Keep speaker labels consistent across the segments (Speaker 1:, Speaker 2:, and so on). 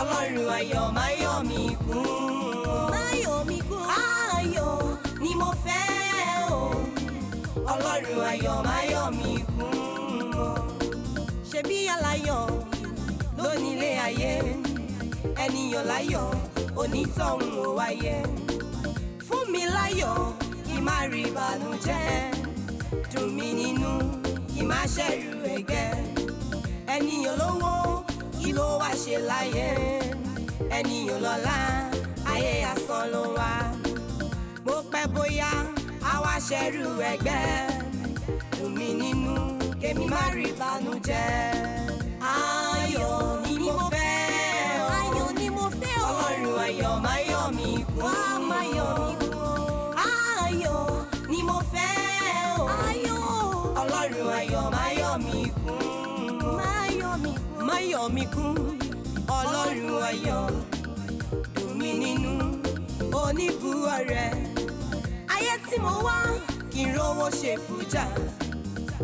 Speaker 1: Ọlọ́run ayọ̀ máyọ̀ mi kún. Máyọ̀ mi kún. Ayọ̀ ni mo fẹ́ o. Ọlọ́run ayọ̀ máyọ̀ mi kún o. Ṣebí aláyọ̀ lónílé ayé, ènìyàn láyọ̀ onítọ̀hún ò wáyé. Fún mi láyọ̀ kí má rí ìbànújẹ́, dùn mí nínú kí má ṣẹ̀rù ẹ̀gẹ́. Ènìyàn lówó kí ló wá ṣe láyé, ènìyàn lọ́lá ayé asán ló wá. Bó pẹ́ bóyá a wá ṣẹ̀rù ẹ̀gbẹ́, dùn mí nínú kémi má rí ìbànújẹ́. Ayọ̀ ni mo fẹ́ o. Ayọ̀ ni mo fẹ́ o. Ọlọ́run ayọ̀ máyọ̀ mi kún. Wá máyọ̀ mi kún. Ayọ̀ ni mo fẹ́ o. Ayọ̀. Ọlọ́run ayọ̀ máyọ̀ mi kún. Máyọ̀ mi kún. Máyọ̀ mi kún. Ọlọ́run ayọ̀ dùn mí nínú oníbùúrẹ̀ rẹ̀. Ayé tí mo wá kí n rówó ṣe fújà.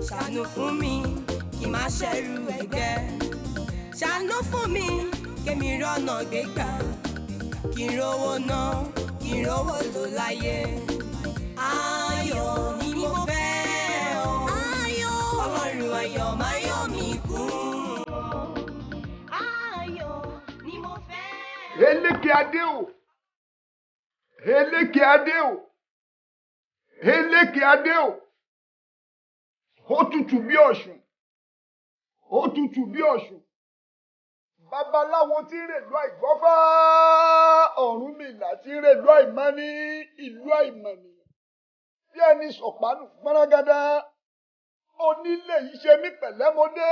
Speaker 1: Ṣàánú fún mi kí n má ṣẹ̀rù ẹ̀gbẹ́. Ṣàánú fún mi kémi rọ́nà gbégbá. Kí n rówó ná, kí n rówó lò láyé. Ayọ̀ ni mo fẹ́ o. Ayọ̀. Ọlọ́run ayọ̀ máyọ̀ mi kún. Ayọ̀ ni mo fẹ́.
Speaker 2: Eléke adé o, eléke adé o, eléke adé o, ó tutù bí ọ̀ṣun, ó tutù bí ọ̀ṣun. Babaláwo tí ń rèlú àìgbọ́fá, Ọ̀rúnmìlà tí ń rèlú àìmọ́ní, ìlú àìmọ̀nìyàn bí ẹni sọ̀pánù gbọ́nrágádá. Onílé yìí ṣe mí pẹ̀lẹ́mọdé,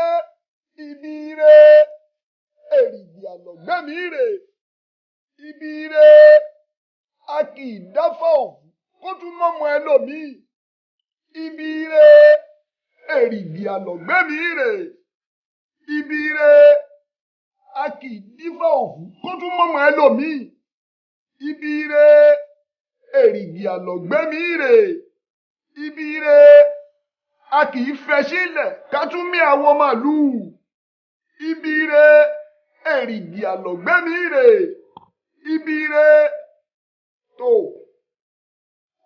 Speaker 2: ibi ire èrìgì àlọ́gbẹ́mí rè, ibi ire a kì í dáfọ́ òkú kó tún mọ́mọ́ ẹlòmíì, ibi ire èrìgì àlọ́gbẹ́mí rè, ibi ire a kì í dífọ́ òkú kó tún mọ́mọ́ ẹlòmíì, ibi ire èrìgì àlọ́gbẹ́mí rè, ibi ire a kì í fẹ́ sílẹ̀ ká tún mí àwọn màlúù, ibi ire èrìgì àlọ́gbẹ́mí rè, ibi ire tó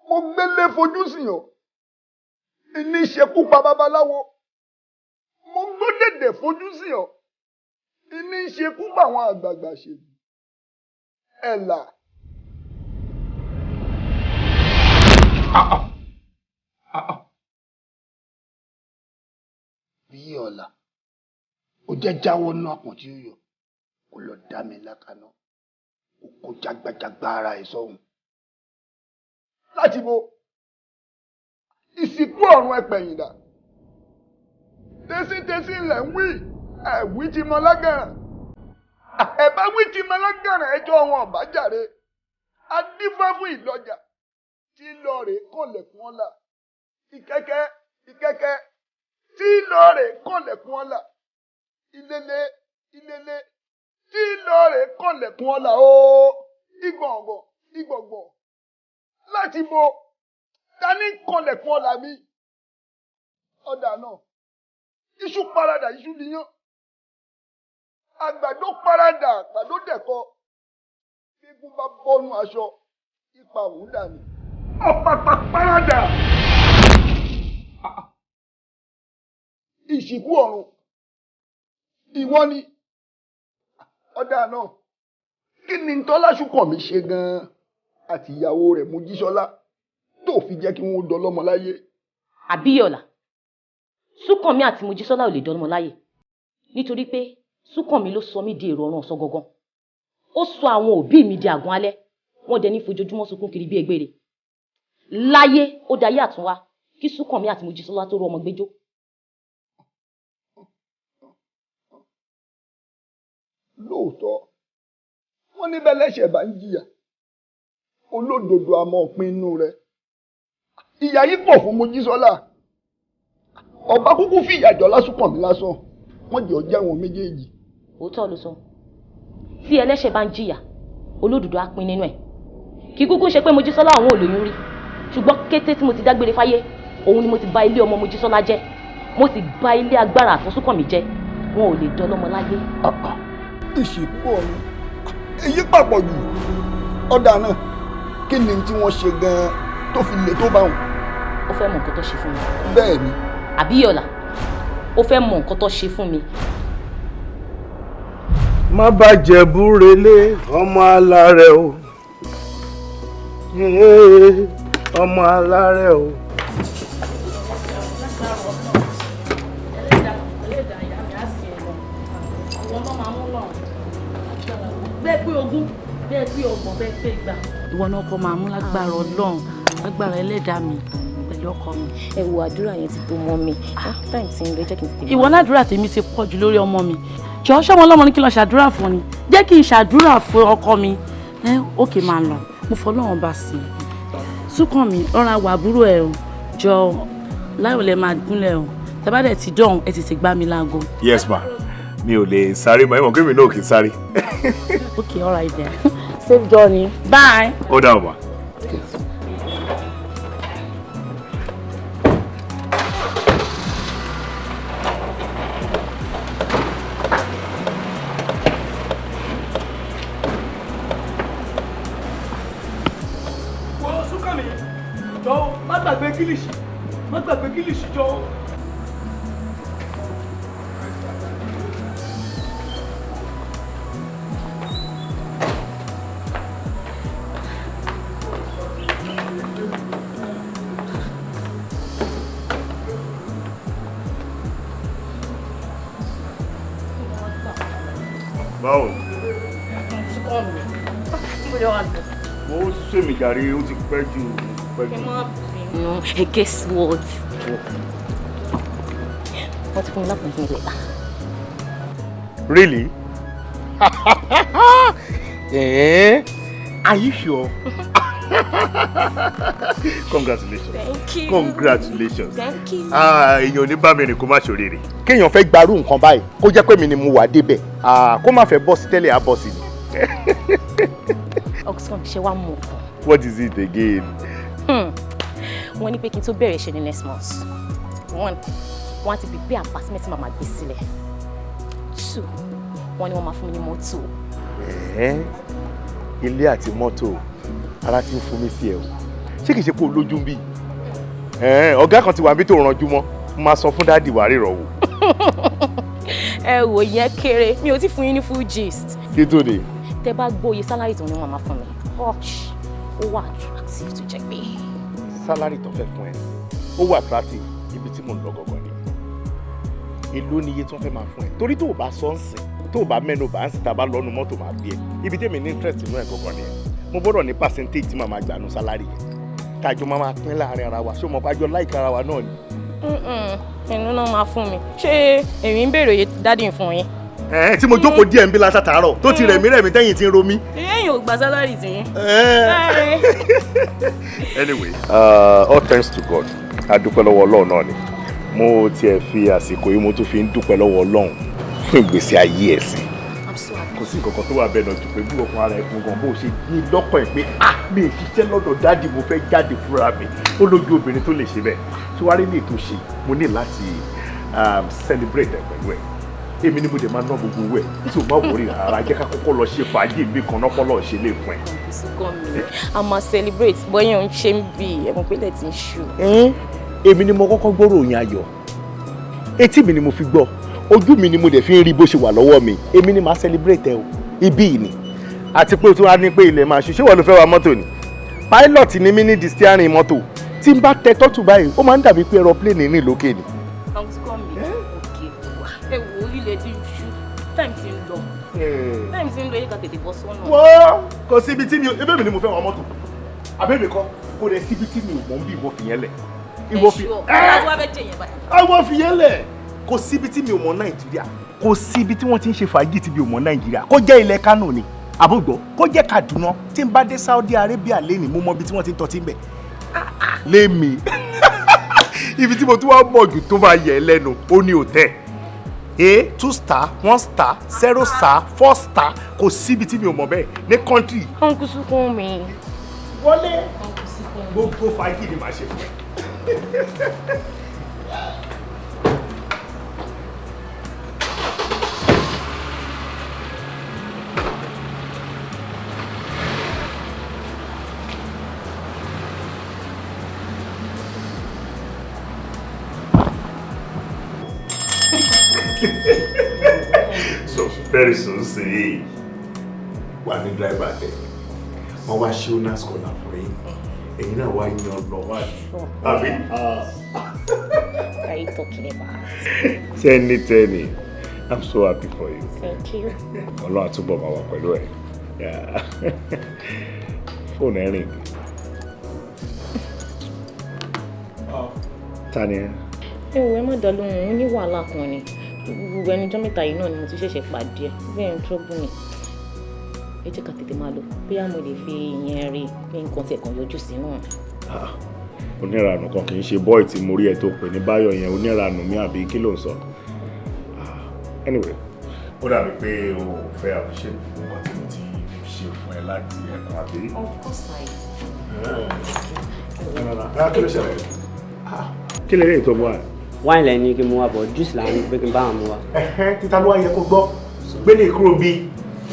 Speaker 2: mo gbélé fojú sí ọ ní ṣekú pa babaláwo, mo gbódèdè fojú sí ọ ní ṣekú pa àwọn àgbààgbà ṣèlú ẹ̀là.
Speaker 3: Bí ọ̀la ó jẹ́ jáwọ́ náà pọ̀n tí ó yọ kó lọ dá mi lákaná, kó kó jágbájágbá ara ẹ̀ sọ́hun.
Speaker 2: Láti bo ìsìnkú ọ̀run ẹ̀pẹ̀yìndà, tẹ́sítẹ́sí ńlẹ̀ ń wí, ẹ̀wí ti mọ lágàrán, ẹ̀bá wí ti mọ lágàrán, ẹjọ́ wọn ọ̀bá jàre. Adífá fún ìlọjà tí lọ́ọ̀rẹ́ kọ̀lẹ̀kùn ọ̀la, ìkẹ́kẹ́ ìkẹ́kẹ́ tí lọ́ọ̀rẹ́ kọ̀lẹ̀kùn ọ̀la, ìlélẹ̀ ìlélẹ̀ tí lọ́ọ̀rẹ́ kọ̀lẹ̀kùn ọ̀la ooo, ìgbọ̀ngbọ̀n ìgbọ̀ngbọ̀n. Láti bo ta ní kọlẹ̀kùn ọ̀la mi? Ọ̀dà náà iṣu paradà, iṣu níyàn, àgbàdo paradà, àgbàdo dẹ̀kọ. Gbígun bá bọ́nu aṣọ, ipa òun dànù. Ọ̀pàpà paradà, ìsìnkú ọ̀run ìwọ ni. Ọ̀dà náà kí ni tọ́lásùkàn mi ṣe gan-an àti ìyàwó rẹ̀ Mojísọ́lá tó fi jẹ́ kí wọ́n dọlọ́mọ láyé?
Speaker 4: Àbíyọ̀lá, Súnkànmí àti Mojísọ́lá ò lè dọlọ́mọ láyé nítorí pé Súnkànmí ló sọ mí di èrò ọ̀run ọ̀sán gangan. Ó sọ àwọn òbí mi di àgàn alẹ́, wọ́n dẹni fojoojúmọ́ sunkún kiri bí egbére. Láyé ó dayé àtúnwá kí Súnkànmí àti Mojísọ́lá tó rú ọmọ gbẹjọ́.
Speaker 2: Lóòótọ́ wọ́n ní bẹ́lẹ́ṣẹ̀ bá ń jìyà, olódodo àmọ́ òpin inú rẹ̀. Ìyà yìí pọ̀ fún Mojísọ́lá. Ọba kúkú fi ìyà jọ Lásùnkànmí lásán, wọ́n jẹ́ ọjọ́ àwọn méjèèjì.
Speaker 4: Òótọ́ ló sọ, tí ẹlẹ́ṣẹ̀ bá ń jìyà, olódodo á pín nínú ẹ̀. Kì í kúkú ṣe pé Mojísọ́lá òun ò lóyún rí, ṣùgbọ́n kété tí mo ti dágbére fáyé, òun ni mo ti bà ilé ọmọ Mojísọ́lá jẹ́, mo sì bà ilé agbára àtúnṣúnkànmí jẹ́, wọn ò lè dọlọ́mọ láyé.
Speaker 2: Ìsìnkú ọ̀run Èyí pàpọ̀ jù. Ọ̀dà náà, kí ni tí wọ́n ṣe gan-an tó fi le tó bá wọn?
Speaker 4: Ó fẹ́ mọ nǹkan tó ṣe fún mi.
Speaker 2: Bẹ́ẹ̀ ni.
Speaker 4: Àbíyọ̀lá, ó fẹ́ mọ nǹkan tó ṣe fún mi.
Speaker 5: Má bàjẹ́ búrelé ọmọ alárẹ̀ o, ọmọ alárẹ̀ o.
Speaker 6: Bẹ́ẹ̀ pé 20, bẹ́ẹ̀ pé 30, bẹ́ẹ̀ pé 20. Ìwọ náà kọ́ máa mú lágbára Ọlọ́run, lágbára ẹlẹ́dàá mi pẹ̀lú ọkọ mi.
Speaker 4: Ẹ wo, àdúrà yẹn ti tó mọ́ mi. Time ti ń lọ, jẹ́ kí n tètè.
Speaker 6: Ìwọ ládùúrà tèmi ti pọ̀ jù lórí ọmọ mi. Jọ̀ọ́, ṣọ́mọ ọlọ́mọ ní kí lọ ṣàdúrà fún ni? Jẹ́ kí n ṣàdúrà fún ọkọ mi. Ẹ òkè máa lọ, mo fọlọ́run bá sí i. Súnkànmí, rọra wà àbúrò ẹ o, jọ láyọ̀ lẹ máa gúnlẹ̀ o. Tẹ́ bá dẹ̀ ti dọ̀hún, ẹ tètè gbá mi láago.
Speaker 5: Yes ma, mi ò lè sáré mọ́, ẹ mọ̀ kémi náà kì í sáré.
Speaker 6: Okay, all right then. Safe journey. Bye.
Speaker 5: Ó dà o ma.
Speaker 7: Wo Súnkànmí, jọ má gbàgbé kílìṣì, má gbàgbé kílìṣì jọ.
Speaker 5: Báwo? Ó sèmi jàre, ó ti pẹ́ jù, pẹ́ jù.
Speaker 4: No, hey, guess what? Wọ́n ti fún mi l'appointment letter.
Speaker 5: Really? Eh? Are you sure? Congratulations.
Speaker 4: Thank you.
Speaker 5: Congratulations.
Speaker 4: Thank you.
Speaker 5: Ah, èèyàn ò ní bá mi rìn kó má ṣoríire.
Speaker 3: Kéèyàn fẹ́ gbarú nǹkan báyìí kó jẹ́ pé mi ni mo wà débẹ̀,
Speaker 5: kó má fẹ́ bọ́ sí tẹ́lẹ̀, á bọ́ sí ni.
Speaker 4: Oxfam, ṣe wá mọ̀ ọ̀kan.
Speaker 5: What is it again?
Speaker 4: Wọ́n ní pé kí n tó bẹ̀rẹ̀ iṣẹ́ ní next month. One, wọ́n á ti prepare apartment tí màá máa gbé sílẹ̀. Two, wọ́n ní wọ́n máa fún mi ní mọ́tò.
Speaker 5: Ilé àti mọ́tò, ara ti ń fún mi sí ẹ o. Ṣé kìí ṣe pé o lójú ń bí? Ọ̀gá kan ti wà níbi tó ranjú mọ́, mo máa sọ fún daddy wàá rírọ̀ wò.
Speaker 4: Ẹ wò, yẹn kéré, mi ò tí fún yín ní full gist.
Speaker 5: Kí tó dé?
Speaker 4: Tẹ bá gbọ́ iye salary tí wọ́n ní wọ́n máa fún mi, hush, ó wà attractive tó jẹ́ pé.
Speaker 5: Salary tó fẹ́ fún ẹ, ó wà attractive. Ibi tí mò ń lọ gangan ni. Èló ni iye tí wọ́n fẹ́ máa fún ẹ? Torí tó o bá sọ ń sìn, tó o bá mẹ́nu bá ń sìn, tá a bá lọ́nu mọ́tò máa bí ẹ. Ibi tèmi ní interest inú ẹ̀ gangan ni ẹ. Mo gbọ́dọ̀ ní percentage tí màá máa gbà nú salary yẹn. Tájọ máa máa pín láàrin ara wa, ṣé o mọ̀ pé àjọ like ara wa náà ni?
Speaker 4: Inú náà máa fún mi. Ṣé èmi ń béèrè iye daddy fún yín?
Speaker 5: Ẹ tí mo jókòó díẹ̀ ń bí látàtàárọ̀ tó ti rẹ̀mí rẹ̀mí tẹ́yìn tí ń ro mí.
Speaker 4: Èyí ò gba salary tí yín.
Speaker 5: Anyway, all thanks to God. A dúpẹ́ lọ́wọ́ Ọlọ́run náà ni. Mo tiẹ̀ fi àsìkò yìí, mo tún fi ń dúpẹ́ lọ́wọ́ Ọlọ́run fún ìgbésí ayé ẹ̀ sí.
Speaker 4: I'm so happy.
Speaker 5: Kò sí nǹkan kan tó wà bẹ́ẹ̀ náà jù pé bí ọkàn ara ẹ̀ fún gan bó ṣe ní lọ́kàn ẹ̀ pé ah, mi ì ṣiṣẹ́ lọ́dọ̀ daddy, mo fẹ́ jáde fúnra mi. Ó lójú obìnrin tó lè ṣe bẹ́ẹ̀. Tí wàá rí ní ètò ṣe, mo ní láti celebrate ẹ̀ pẹ̀lú ẹ̀. Èmi ni mo dẹ̀ máa ná gbogbo owó ẹ̀, tí o má wọrí rárá. Jẹ́ ká kọ́kọ́ lọ ṣe fàájì mi kan náà, kọ́ lọ́ọ́ ṣe lè fún ẹ.
Speaker 4: Súnkànmí, a máa celebrate bóyá òun ṣe ń bì ẹ̀mọ́ pílẹ̀ tí ń ṣú.
Speaker 5: Èmi ni mo kọ́kọ́ gbọ́rọ̀ òyìn ayọ̀, etí mi ni mo fi gbọ́, ojú mi ni mo dẹ̀ fi ń rí bó ṣe wà lọ́wọ́ mi. Èmi ni màá celebrate ẹ o, ibí yìí ni. Àti pé o tún wá ní pé ilẹ̀ máa ṣu, ṣé wọ́n ló fẹ́ wa mọ́tò ni? Pilot ni mí ní di steering mọ́tò. Tí n bá tẹ tọ́tù báyìí, ó máa ń dàbí pé aeroplane rìn lókè ni.
Speaker 4: Súnkànmí, òkè ẹ wò, orílẹ̀ tí ń ṣú, time ti ń lọ, time ti ń lọ, yẹ ká tètè bọ́ sọ́nà.
Speaker 5: Wọ́n kò síbi tí mi ò, ebí mi ni mo fẹ́ wa mọ́tò, àbẹ́mi kọ́? Kò dẹ̀ síbi tí mi ò mọ̀ ń bí. Ìwọ fìyẹn lẹ̀, ìwọ fi ẹ, ìwọ fìyẹn lẹ̀. Kò síbi tí mi ò mọ̀ Nàìjíríà, kò síbi tí wọ́n ti ń ṣe fàájì tí mi ò mọ̀ Nàìjíríà. Kó jẹ́ ilẹ̀ Kánò ni, àbúgbọ́, kó jẹ́ Kaduna, tí n bá dé Saudi Arabia lẹ́nìí, mo mọ ibi tí wọ́n ti ń tọ́tí ń bẹ̀ lémi. Ibi tí mo tún wá mọ̀ jù tó máa yẹ ẹ́ lẹ́nu, ó ní hotel a two star, one star, zero star, four star, kò síbi tí mi ò mọ̀ bẹ́ẹ̀ ní country.
Speaker 4: Uncle Súnkànmí.
Speaker 5: Wọlé, gbogbo fàájì ni màá ṣe fún ẹ. So very soon sí wà ní driver tẹ wọ́n wá ṣe owners corner fún yín, èyí náà wá yan lọ wá àbí.
Speaker 4: What are you talking about?
Speaker 5: Tẹ́ni tẹ́ni, I'm so happy for you.
Speaker 4: Thank you.
Speaker 5: Ọlọ́run àtúbọ̀ máa wà pẹ̀lú ẹ̀. Fóònù ẹ̀ rìn. Ta ni ẹ?
Speaker 4: Ẹ wò, ẹ má dá lóhùn, ó ní wàhálà kan ni. Gbogbo ẹnujọ́ mẹ́ta yìí náà ni mo ti ṣẹ̀ṣẹ̀ pàdé ẹ̀. Bẹ́ẹ̀ ń trọ́bù ni. Ẹ jẹ́ ká tètè máa lọ. Bóyá mo lè fi ìyẹn rí pé nǹkan tiẹ̀ kan yọjú sí náà.
Speaker 5: Oníranù kan kì í ṣe bọ́ì tí mo rí ẹ tó pè ní Báyọ̀ yẹn, oníranù mi àbí kí ló ń sọ? Anyway, ó dàbí pé o ò fẹ́ appreciate nǹkan tí mo ti ṣe fún ẹ láti ẹ̀kan àbí.
Speaker 4: Of course I
Speaker 5: do. Kí ló ṣẹlẹ̀? Kí lè rí ètò mú wa?
Speaker 8: Wáìnì lẹ́ni kí n mú wa bọ̀, juice là ń gbé kí n bá wọn mú wa.
Speaker 5: Títa ló wá yẹ kó gbọ́. Gbélé kúrò bí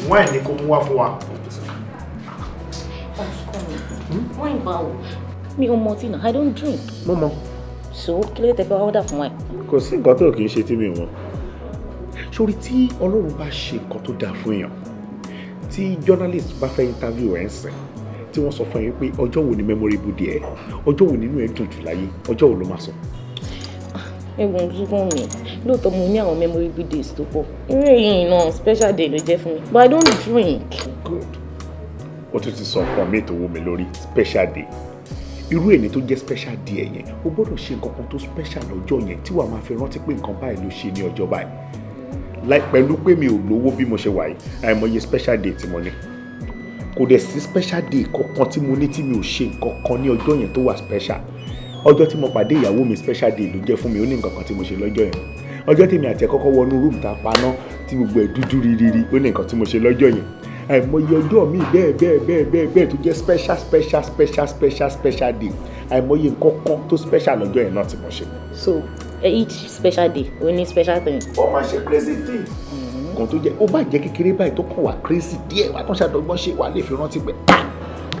Speaker 5: wáìnì ni kò mú wá fún wa.
Speaker 4: Wáìnì báwo? Mi ò mọtí náà, I don't drink.
Speaker 5: Mo mọ.
Speaker 4: So kí ló dé tẹ́ bá order fún wáìnì?
Speaker 5: Kò sí nǹkan tó kì í ṣe tí mi mọ̀. Sórí tí Ọlọ́run bá ṣe nǹkan tó dáa fún èèyàn, tí journalist bá fẹ́ interview ẹ̀ ń sìn, tí wọ́n sọ fún yín pé ọjọ́ wo ni memorable day ẹ̀, ọjọ́ wo nínú ẹ̀ dùn jù láyé, ọjọ́ wo ló máa sọ?
Speaker 4: Ẹ̀gbọ́n Súnkànmí mi, lóòótọ́ mo ní àwọn memorable days tó pọ̀. Irú èyí náà special day ló jẹ́ fún mi, but I don't drink.
Speaker 5: Good. O tún ti sọ nǹkan míì tó wú mi lórí, special day. Irú èní tó jẹ́ special day ẹ̀ yẹn, o gbọ́dọ̀ ṣe nǹkan kan tó special lọ́jọ́ yẹn tí wàá máa fi rántí pé nǹkan báyìí ló ṣe ní ọjọ́ báyìí. Láì pẹ̀lú pé mi ò lówó bí mo ṣe wà yìí, àìmọye special day tí mo ní. Kò dẹ̀ sí special day kankan tí mo ní tí mi ò ṣe nǹkan kan ní ọjọ́ yẹn tó wà special. Ọjọ́ tí mo pàdé ìyàwó mi special day ló jẹ́ fún mi, ó ní nǹkan kan tí mo ṣe lọ́jọ́ yẹn. Ọjọ́ tí mi àti ẹ̀ kọ́kọ́ wọnú room tá a paná tí gbogbo ẹ̀ dúdú rírírí, ó ní nǹkan tí mo ṣe lọ́jọ́ yẹn. Àìmọye ọjọ́ mi bẹ́ẹ̀ bẹ́ẹ̀ bẹ́ẹ̀ bẹ́ẹ̀ bẹ́ẹ̀ tó jẹ́ special special special special special day. Àìmọye nǹkan kan tó special lọ́jọ́ yẹn náà tí mo ṣe.
Speaker 4: So each special day ó ní special thing.
Speaker 5: Ó máa ṣe crazy thing. Nǹkan tó jẹ́ ó bá jẹ́ kékeré báyìí tó kàn wá crazy díẹ̀ wá kàn ṣàdọ́gbọ́n ṣe wà lè fi rántí pé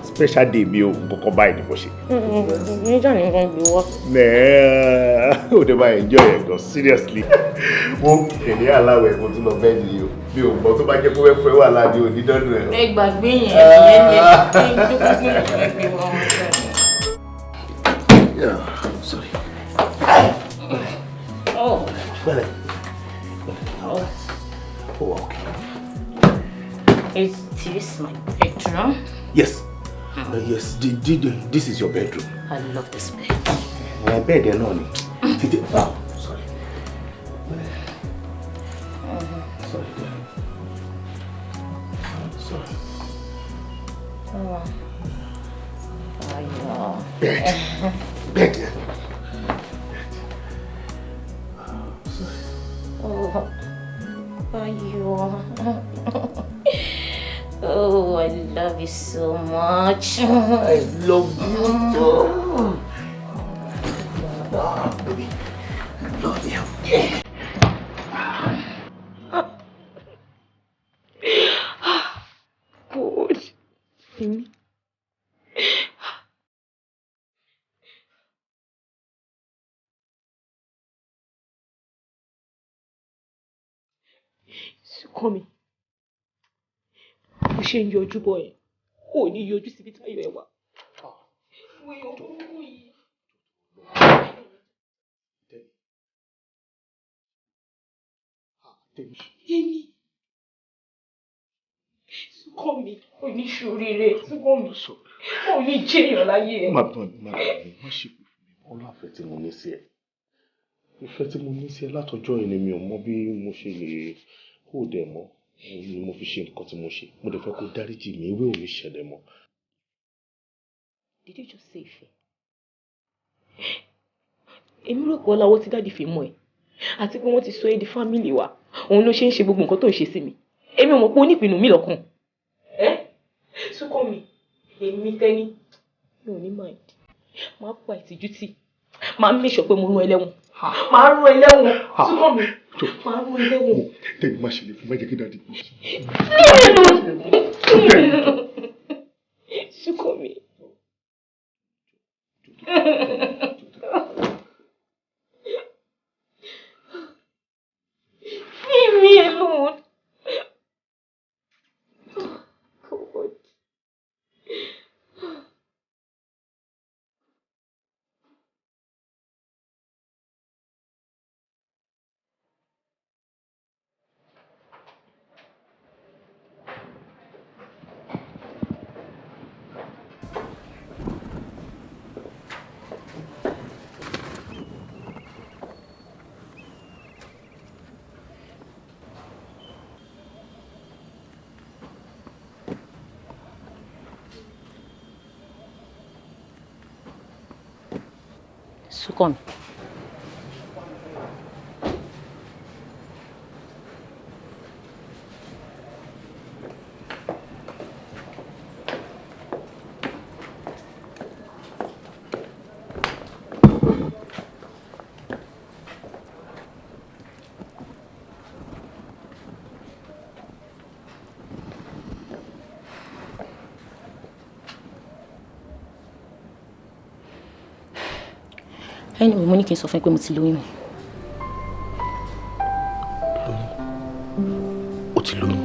Speaker 5: special day mi ò nǹkan kan báyìí ni mo ṣe.
Speaker 4: Níjà ní nǹkan gbé wá.
Speaker 5: Nẹ́ẹ̀ ó dé máa enjoy ẹ̀ gan seriously. Mo èdè aláwẹ̀ kò tún lọ bẹ́ẹ̀ ni o. Mi ò mọ̀ tó bá jẹ́ kó fẹ́ fún ẹ wà láàbí òní dọ́dún ẹ̀.
Speaker 4: Ẹ gbàgbé yẹn, ìyẹn ni ẹ jókòó sí ìgbé wọn.
Speaker 3: Yeah, sorry.
Speaker 4: Oh.
Speaker 3: Pẹ̀lẹ́. Oh. Oh, okay.
Speaker 4: Is this my bedroom?
Speaker 5: Yes. Yes, this is your bedroom.
Speaker 4: I love this bed.
Speaker 5: Bed ẹ náà ni. Títí, oh, sorry. Sorry, dear. Sorry.
Speaker 4: Oh. Oh,
Speaker 5: Bed. Bed.
Speaker 4: Oh, Ayo. Oh, I love you so much.
Speaker 5: I love you too. Ah, baby. I love you. Yeah.
Speaker 4: God.
Speaker 9: Súnkànmí, bó ṣe ń yọjú bọ̀ yẹn, kò ní yọjú síbi táyọ̀ ẹ̀ wà. Wọ́n burúkú yìí. Èmi. Súnkànmí, ò ní ṣoríire, Súnkànmí, ò ní jẹ́yàn láyé ẹ̀.
Speaker 5: Má bọ̀ má bọ̀ mi, má ṣe pè fún mi. Ọlọ́àfẹ́ tí mo ní sí ẹ. Ìfẹ́ tí mo ní sí ẹ látọjọ́ yìí ni mi ò mọ bí mo ṣe lè hold ẹ mọ́. Ni mo fi ṣe nǹkan tí mo ṣe. Mo dẹ̀ fẹ́ kó dáríjì mi, ewé ò ní ṣẹlẹ̀ mọ́.
Speaker 9: Did you just say ìfẹ́? Èmi rò pé ọláwọ́ tí daddy fi mọ̀ ẹ́ àti pé wọ́n ti sọ ẹ́ di family wa. Òun ló ṣe ń ṣe gbogbo nǹkan tó ń ṣe sí mi. Èmi ò mọ̀ pé ó ní ìpinnu mi lọ́kàn. Ẹ́ Súnkànmí, èmi tẹ́ni. Mi ò ní mind. Màá pa ìtìjú tì. Màá make sure pé mo rán ẹ lẹ́wọ̀n. Màá rán ẹ lẹ́wọ̀n. Súnkànmí, màá rán ẹ lẹ́wọ̀n.
Speaker 5: Tẹ́ni má ṣe lè fún má jẹ́ kí daddy.
Speaker 9: Súnkànmí.
Speaker 4: Súnkànmí. Anyway, mo ní kí n sọ fún ẹ pé mo ti lóyún.
Speaker 5: O ti lóyún?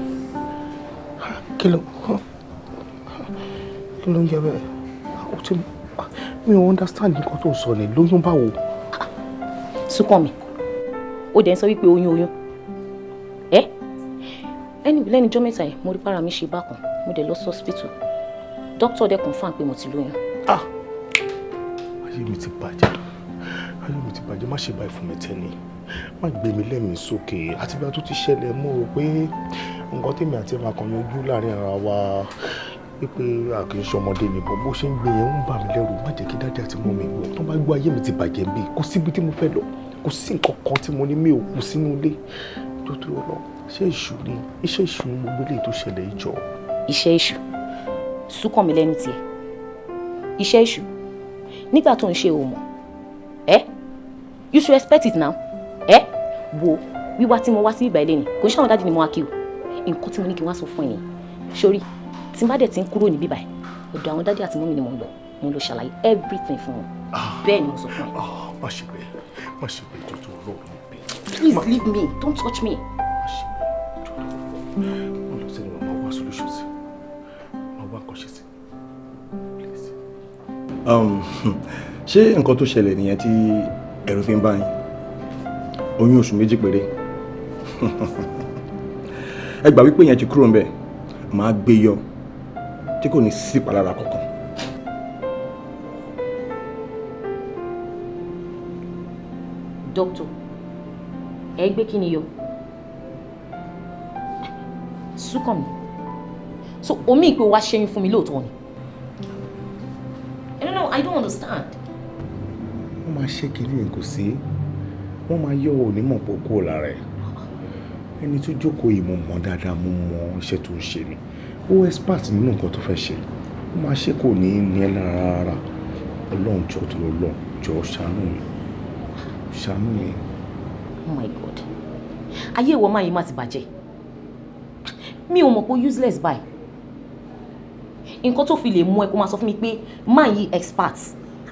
Speaker 5: Kí ló ń jẹ bẹ́ẹ̀? O ti, mi ò understand nǹkan tó ń sọ ni. Lóyún báwo?
Speaker 4: Súnkànmí, ó dẹ̀ ń sọ wípé oyún oyún. Ẹ́ anyway, lẹ́nu ijọ́ mẹ́ta yìí mo rí para mi ṣe bákan, mo dẹ̀ lọ sí hospital. Doctor dẹ̀ confirm pé mo ti lóyún.
Speaker 5: Ah! Ayé mi ti bàjẹ́. Ayé mi ti bàjẹ́, má ṣe báyìí fún mi Tẹ́ni. Má gbé mi lẹ́mìí sókè. Àtìgbà tó ti ṣẹlẹ̀, mo rò pé nǹkan tèmi àti ẹ̀ máa kàn yanjú láàrin ara wa, wípé a kì í ṣọmọdé ni, bọ̀ bó ṣe ń gbé yẹn ń bà mí lẹ́rù. Má jẹ́ kí dáàdì àti mọ́mì gbọ́. Tó bá gbọ́, ayé mi ti bàjẹ́ bí. Kò síbi tí mo fẹ́ lọ. Kò sí nǹkan kan tí mo ní, mi ò kú sínú ilé. Tó tó lọ. Iṣẹ́ èṣù ni. Iṣẹ́ èṣù ni gbogbo eléyìí tó ṣẹlẹ̀ yìí jọ.
Speaker 4: Iṣẹ́ èṣù. Súnkànmí lẹ́nu tiẹ̀. Iṣẹ́ èṣù. Nígbà tó ń ṣe o mọ̀. Eh? You should expect it now. Eh? Wo, wíwá tí mo wá sí ìgbà ilé ni. Kò ń ṣàwọn dáàdì ni mo wá kí o. Nǹkan tí mo ní kí n wá sọ fún ẹ nìyẹn. Sórí, tí n bá dẹ̀ ti ń kúrò níbí báyìí, ọ̀dọ̀ àwọn dáàdì àti mọ́mì ni mo ń lọ. Mo ń lọ ṣàlàyé everything fún wọn. Bẹ́ẹ̀ ni mo sọ fún ẹ.
Speaker 5: Má ṣe bẹ́ẹ̀, má ṣe bẹ́ẹ̀, jọ̀ọ́ Ọlọ́run bẹ́ẹ̀.
Speaker 4: Please leave me, don't touch me.
Speaker 5: Má ṣe bẹ́ẹ̀, jọ̀ọ́ Ọlọ́run. Mo lọ sẹ́ni, màá wá solution sí. Màá wá nǹkan ṣe sí. Please.
Speaker 10: Ṣé nǹkan tó ṣẹlẹ̀ nìyẹn tí ẹ̀rù fi ń bá yín? Oyún oṣù 2 péré. Ẹ gbà wípé yẹn ti kúrò ńbẹ̀, màá gbé yọ tí kò ní sí ìpalára kankan.
Speaker 4: Doctor, ẹ gbé kí ni yọ? Súnkànmí. So omi ìpè wá ṣẹ́yún fún mi lóòótọ́ ni. I don't know, I don't understand.
Speaker 5: Wọ́n máa ṣe kínní yẹn, kò sí. Wọ́n máa yọ onímọ̀ pọ̀ kúrò lára ẹ̀. Ẹni tó jókòó yìí, mo mọ̀ dáadáa, mo mọ iṣẹ́ tó ń ṣe ni. Ó expert nínú nǹkan tó fẹ́ ṣe. Ó máa ṣe, kò ní ní ẹ lára rárá. Ọlọ́run, jọ̀ọ́ tó lọ, jọ̀ọ́ ṣàánú mi. Ṣàánú mi.
Speaker 4: Oh my God. Ayé ìwọ máa yìí má ti bàjẹ́. Mi ò mọ̀ pé useless báyìí. Nǹkan tó fi lè mú ẹ kó máa sọ fún mi pé máa yí expert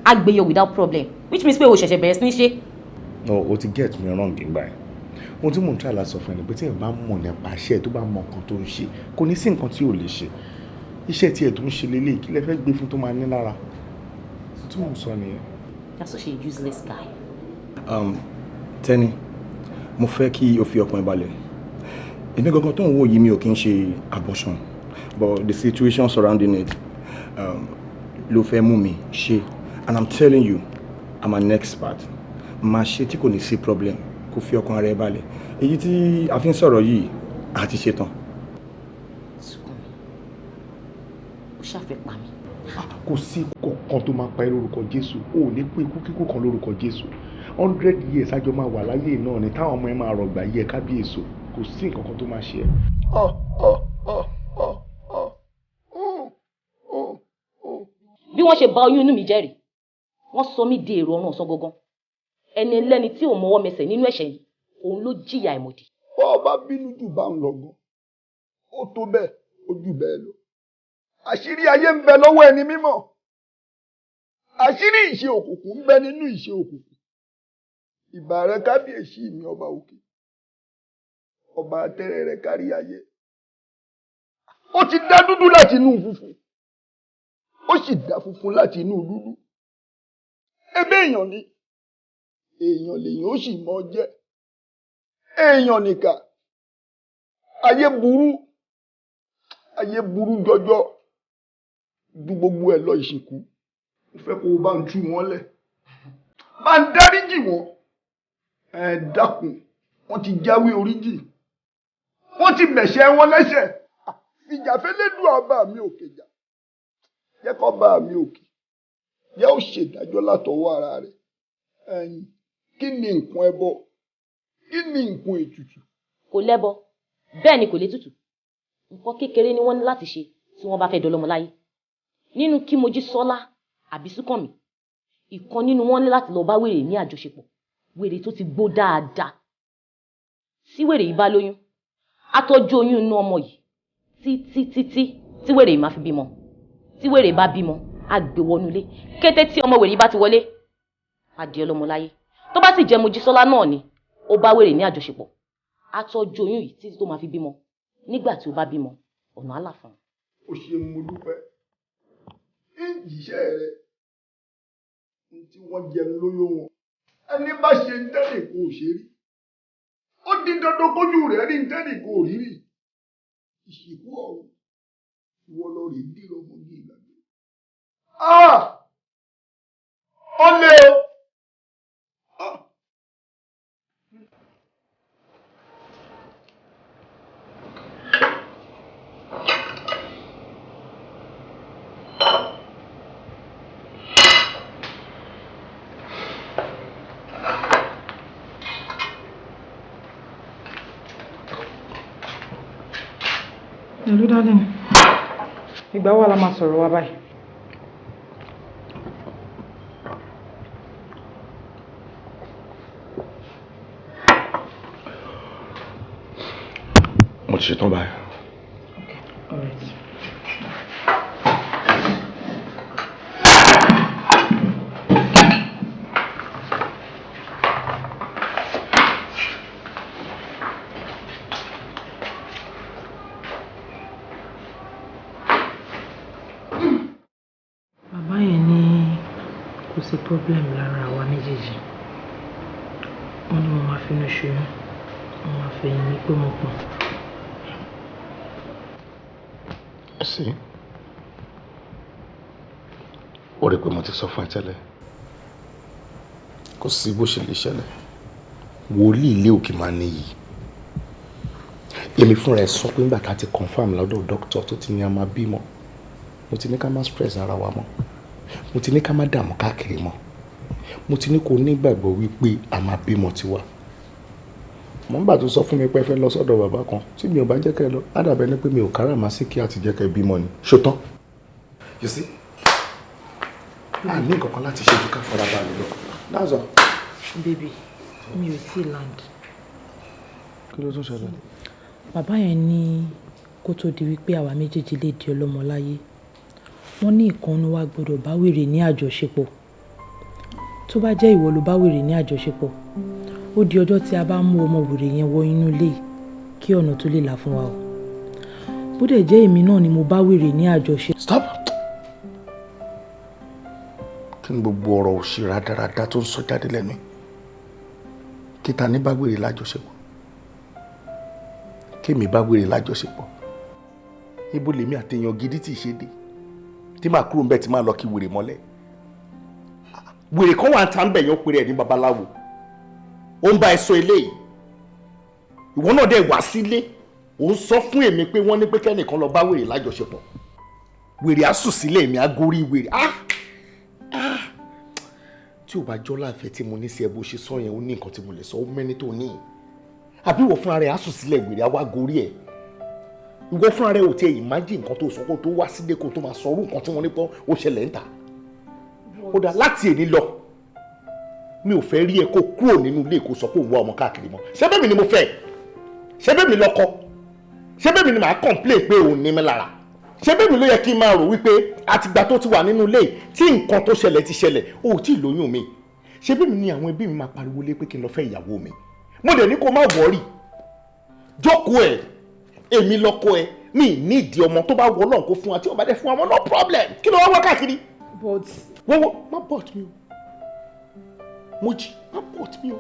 Speaker 4: agbèyọ without problem, which means pé o ṣẹ̀ṣẹ̀ bẹ̀rẹ̀ sí ní ṣe.
Speaker 5: No, o ti get me wrong nígbà yẹn. Ohun tí mò ń try láti sọ fún ẹ ni pé tí èèyàn bá mọ̀ nípa iṣẹ́, tó bá mọ nǹkan tó ń ṣe, kò ní sí nǹkan tí ò lè ṣe. Iṣẹ́ tí ẹ̀ tó ń ṣe lélẹ̀, kí lẹ fẹ́ gbé fún tó máa ní lára? Tí mò ń sọ nìyẹn.
Speaker 4: You're such a useless guy.
Speaker 10: Tẹ́ni, mo fẹ́ kí o fi ọkàn ẹ balẹ̀. Èmi gangan tó ń wò yìí, mi ò kí ń ṣe abortion, but the situation surrounding it ló fẹ́ mú mi ṣe, and I'm telling you, I'm an expert. Máa ṣe tí kò ní sí problem. Kó fi ọkàn ara ẹ balẹ̀. Èyí tí a fi ń sọ̀rọ̀ yìí, a ti ṣe tán.
Speaker 4: Súnkànmí, ó ṣàfẹ́ pa mí.
Speaker 5: Kò sí kankan tó máa pa ẹ́ lórúkọ Jésù. O ò ní kú ikú kíkú kan lórúkọ Jésù. 100 years àjọ máa wà láyé náà ni, táwọn ọmọ ẹ máa rọ̀gbà yẹ kábíyèsó. Kò sí nǹkan kan tó máa ṣe ẹ́.
Speaker 2: Ọ ọ ọ ọ ọ ọ ọ.
Speaker 4: Bí wọ́n ṣe bà oyún inú mi jẹ́ rèé, wọ́n sọ mí di èrò ọ̀run ọ̀sán gangan. Ẹni ẹlẹ́ni tí ò mọwọ́ mẹsẹ̀ nínú ẹ̀ṣẹ̀ yìí, òun ló jìyà ìmọ̀dì.
Speaker 2: Bọ́ ọ bá bínú jù bá ń lọ gan, ó tó bẹ́ẹ̀, ó jù bẹ́ẹ̀ lọ. Àṣírí ayé ń bẹ lọ́wọ́ ẹni mímọ́. Àṣírí ìṣe òkùnkùn ń bẹ nínú ìṣe òkùnkùn. Ìbà rẹ kábíyèsí mi, ọba òkè, ọba àtẹrẹ rẹ kárí ayé. Ó ti dá dúdú láti inú funfun, ó sì dá funfun láti inú dúdú. Ebe èèyàn ni èèyàn lèèyàn, ó sì mọ jẹ́ èèyàn nìkà. Ayé burú, ayé burú jọjọ ju gbogbo ẹ̀ lọ. Ìsìnkú, mo fẹ́ kó o bá ń tú wọn lẹ̀, bá ń dáríjì wọn. Ẹ dákun, wọ́n ti jáwé oríjì, wọ́n ti mẹ̀ṣẹ̀ wọn lẹ́ṣẹ̀. Fìjàfẹ́lẹ́dùn ọba mi òkè jà, jẹ́ kó bá mi òkè jẹ́ ó ṣèdájọ́ látọwọ́ ara rẹ̀. Ẹ̀yin, kí ni nǹkan ẹbọ, kí ni nǹkan ètùtù?
Speaker 4: Kò lẹ́bọ, bẹ́ẹ̀ ni kò létùtù. Nǹkan kékeré ni wọ́n ní láti ṣe tí wọ́n bá fẹ́ dọlọ́mọ láyé. Nínú kí Mojísọ́lá àbí Súnkànmí, ìkan nínú wọn ní láti lọ bá wèrè ní àjọṣepọ̀, wèrè tó ti gbó dáadáa. Tí wèrè yìí bá lóyún, á tọ́jú oyún inú ọmọ yìí títí títí tí wèrè yìí máa fi bímọ. Tí wèrè bá bímọ, á gbé wọnú ilé. Kété tí ọmọ wèrè yìí bá ti wọlé, á di ọlọ́mọ láyé. Tó bá sì jẹ́ Mojísọ́lá náà ni ó bá wèrè ní àjọṣepọ̀, á tọ́jú oyún yìí títí tó máa fi bímọ. Nígbà tí ó bá bímọ, ọ̀nà á là fún un.
Speaker 2: O ṣeun, mo dúpẹ́. Ń jíṣẹ́ rẹ ní tí wọ́n jẹun lóyún wọn. Ẹni bá ṣe ń tẹ́lẹ̀ kó o ṣe rí. Ó di dandan kójú rẹ̀ rí ń tẹ́lẹ̀ kó o rí rí. Ìsìnkú ọ̀run, ìwọ lọ rè dìrọ̀ mọ́gí ìgbàgbé. Ó lé o.
Speaker 9: Hello, darling. Ìgbà wo la máa sọ̀rọ̀ wa báyìí?
Speaker 5: Mo ti ṣetán báyìí.
Speaker 9: All right. Bàbá yẹn ní kò sí problem lára àwa méjèèjì. Wọ́n ní mo máa finú ṣoyún, mo máa fẹ̀yìn mi pé mo pọ̀n.
Speaker 5: Sí, ó rí i pé mo ti sọ fún ẹ tẹ́lẹ̀, kò sí bó ṣe lè ṣẹlẹ̀. Wòlíì ilé òkè máa níyì. Èmi fúnra ẹ sọ pé nígbà tá a ti confirm lọ́dọ̀ dókítà tó ti ní a máa bímọ, mo ti ní ká má stress ara wa mọ́, mo ti ní ká má dààmú káàkiri mọ́, mo ti ní kó nígbàgbọ́ wípé a máa bímọ tiwa. Mo ń bà tó sọ fún mi pé ẹ fẹ́ lọ sọ́dọ̀ bàbá kan, tí mi ò bá jẹ́ kẹ́ ẹ lọ, á dàbẹ́ ni pé mi ò káràmásìkí àti jẹ́ kẹ́ ẹ bímọ ni. Ṣòtán, you see, a ní nǹkan kan láti ṣe ju ká fara balẹ̀ lọ. That's all.
Speaker 9: Baby, mi ò tí ì land.
Speaker 5: Kí ló tún ṣẹlẹ̀?
Speaker 9: Bàbá yẹn ní kó tó di wípé àwa méjèèjì lè di ọlọ́mọ láyé, wọ́n ní ìkànnì wa gbọ́dọ̀ bá wèrè ní àjọṣepọ̀. Tó bá jẹ́ ìwọ ló bá wèrè ní àjọṣepọ̀, ó di ọjọ́ tí a bá mú ọmọ wèrè yẹn wọ inú ilé yìí kí ọ̀nà tó lè là fún wa o. Bó dẹ̀ jẹ́ èmi náà ni mo bá wèrè ní àjọṣepọ̀.
Speaker 5: Stop! Kí ni gbogbo ọ̀rọ̀ òṣì rádaràda tó ń sọ jáde lẹ́nu? Kí ta ní bá wèrè lájọṣepọ̀? Kémi bá wèrè lájọṣepọ̀? Ibo lèmi àtẹ̀yàn gidi tí ì ṣe dé tí màá kúrò ńbẹ̀ tí màá lọ kí wèrè mọ́lẹ̀. Wèrè kan wà ń ta ń bẹ̀ yẹn, ó pèrè ẹ̀ ní babaláwo, ó ń bá ẹ sọ eléyìí. Ìwọ náà dẹ̀ wá sílé, ó ń sọ fún èmi pé wọ́n ní pé kẹ́nìkan lọ bá wèrè lájọṣepọ̀. Wèrè á sùn sílé, èmi á gorí wèrè. Ah ah, tí ò bá jọ́ láàfẹ́ tí mo ní sí ẹ, bó ṣe sọ yẹn, ó ní nǹkan tí mo lè sọ, ó mẹ́ni tó ní. Àbí ìwọ fúnra rẹ̀ á sùn sílẹ̀, wèrè á wá gorí ẹ̀? Ìwọ fúnra rẹ̀ ò tiẹ̀ imagine nǹkan tó sọ kó tó wá sílé, kó tó máa sọ orú nǹkan tí wọ́n ní pọ́n ó ṣẹlẹ̀ ń ta. Ó dà, láti èní lọ, mi ò fẹ́ rí ẹ kó kúrò nínú ilé kó sọ pé òun wá ọmọ káàkiri mọ́. Ṣé bẹ́ẹ̀ mi ni mo fẹ́? Ṣé bẹ́ẹ̀ mi lọ́kọ? Ṣé bẹ́ẹ̀ mi ni màá complain pé òun ní mi lára? Ṣé bẹ́ẹ̀ mi ló yẹ kí n máa rò wípé àtìgbà tó ti wà nínú ilé tí nǹkan tó ṣẹlẹ̀ ti ṣẹlẹ̀, o ò tí ì lóyún mi? Ṣé bẹ́ẹ̀ mi ni àwọn ẹbí mi máa pariwo lé pé kí n lọ fẹ́ ìyàwó mi? Mo dẹ̀ ní kó má worry, jókòó ẹ̀, èmi lọ́kọ ẹ̀, mi ní ìdí ọmọ. Tó bá wọ Ọlọ́run kó fún wa, tí ó bá dẹ̀ fún wa mọ́, no problem. Kí ló wá wá káàkiri?
Speaker 9: But
Speaker 5: wọ́wọ́, má but mi o. Mojí, má but mi o.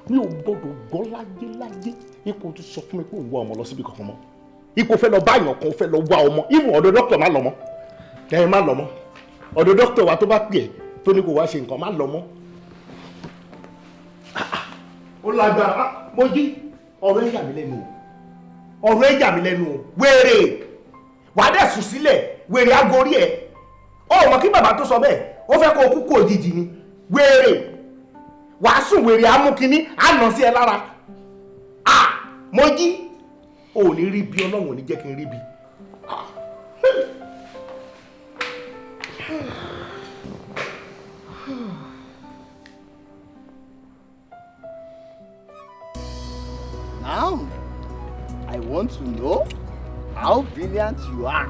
Speaker 5: Mi ò gbọ́dọ̀ gbọ́ láyé láyé ipò tó sọ fún mi pé òun wá ọmọ lọ síbi kankan mọ́, ipò fẹ́ lọ bá àyàn kan, fẹ́ lọ wá ọmọ even ọ̀dọ̀ dókítà, má lọ mọ́. Ẹ má lọ mọ́ ọ̀dọ̀ dókítà wa. Tó bá pè é tó ní kó wá ṣe nǹkan, má lọ mọ́. Ó lágbára. Mojí, ọ̀rọ̀ ẹ̀ yà mí lẹ́nu o, ọ̀rọ̀ ẹ̀ yà mí lẹ́nu o. Wèrè wàá dẹ̀ sùn sílẹ̀, wèrè agorí ẹ̀. Ó mọ̀ kí bàbá tó sọ bẹ́ẹ̀, ó fẹ́ kó o kú kú òjijì ni. Wèrè Wàá sùn wèrè amúkiní á nà sí ẹ lára. Ah, mo jí. O ò ní rí bí Ọlọ́run ò ní jẹ́ kí n rí bí.
Speaker 11: Now, I want to know how brilliant you are.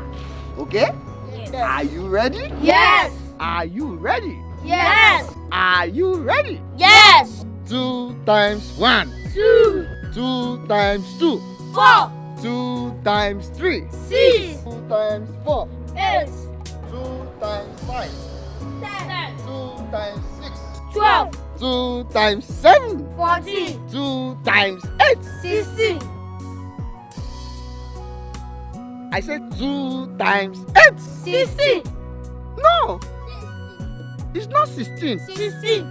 Speaker 11: Okay?
Speaker 12: Yes.
Speaker 11: Are you ready?
Speaker 12: Yes.
Speaker 11: Are you ready?
Speaker 12: Yes.
Speaker 11: Are you ready?
Speaker 12: Yes.
Speaker 11: 2 times 1.
Speaker 12: 2.
Speaker 11: 2 times 2.
Speaker 12: 4.
Speaker 11: 2 times 3.
Speaker 12: 6.
Speaker 11: 2 times 4.
Speaker 12: 8.
Speaker 11: 2 times 5.
Speaker 12: 10.
Speaker 11: 2 times 6.
Speaker 12: 12.
Speaker 11: 2 times 7.
Speaker 12: 14.
Speaker 11: 2 times 8.
Speaker 12: 16.
Speaker 11: I said 2 times 8.
Speaker 12: 16.
Speaker 11: No. It's not 16.
Speaker 12: 16.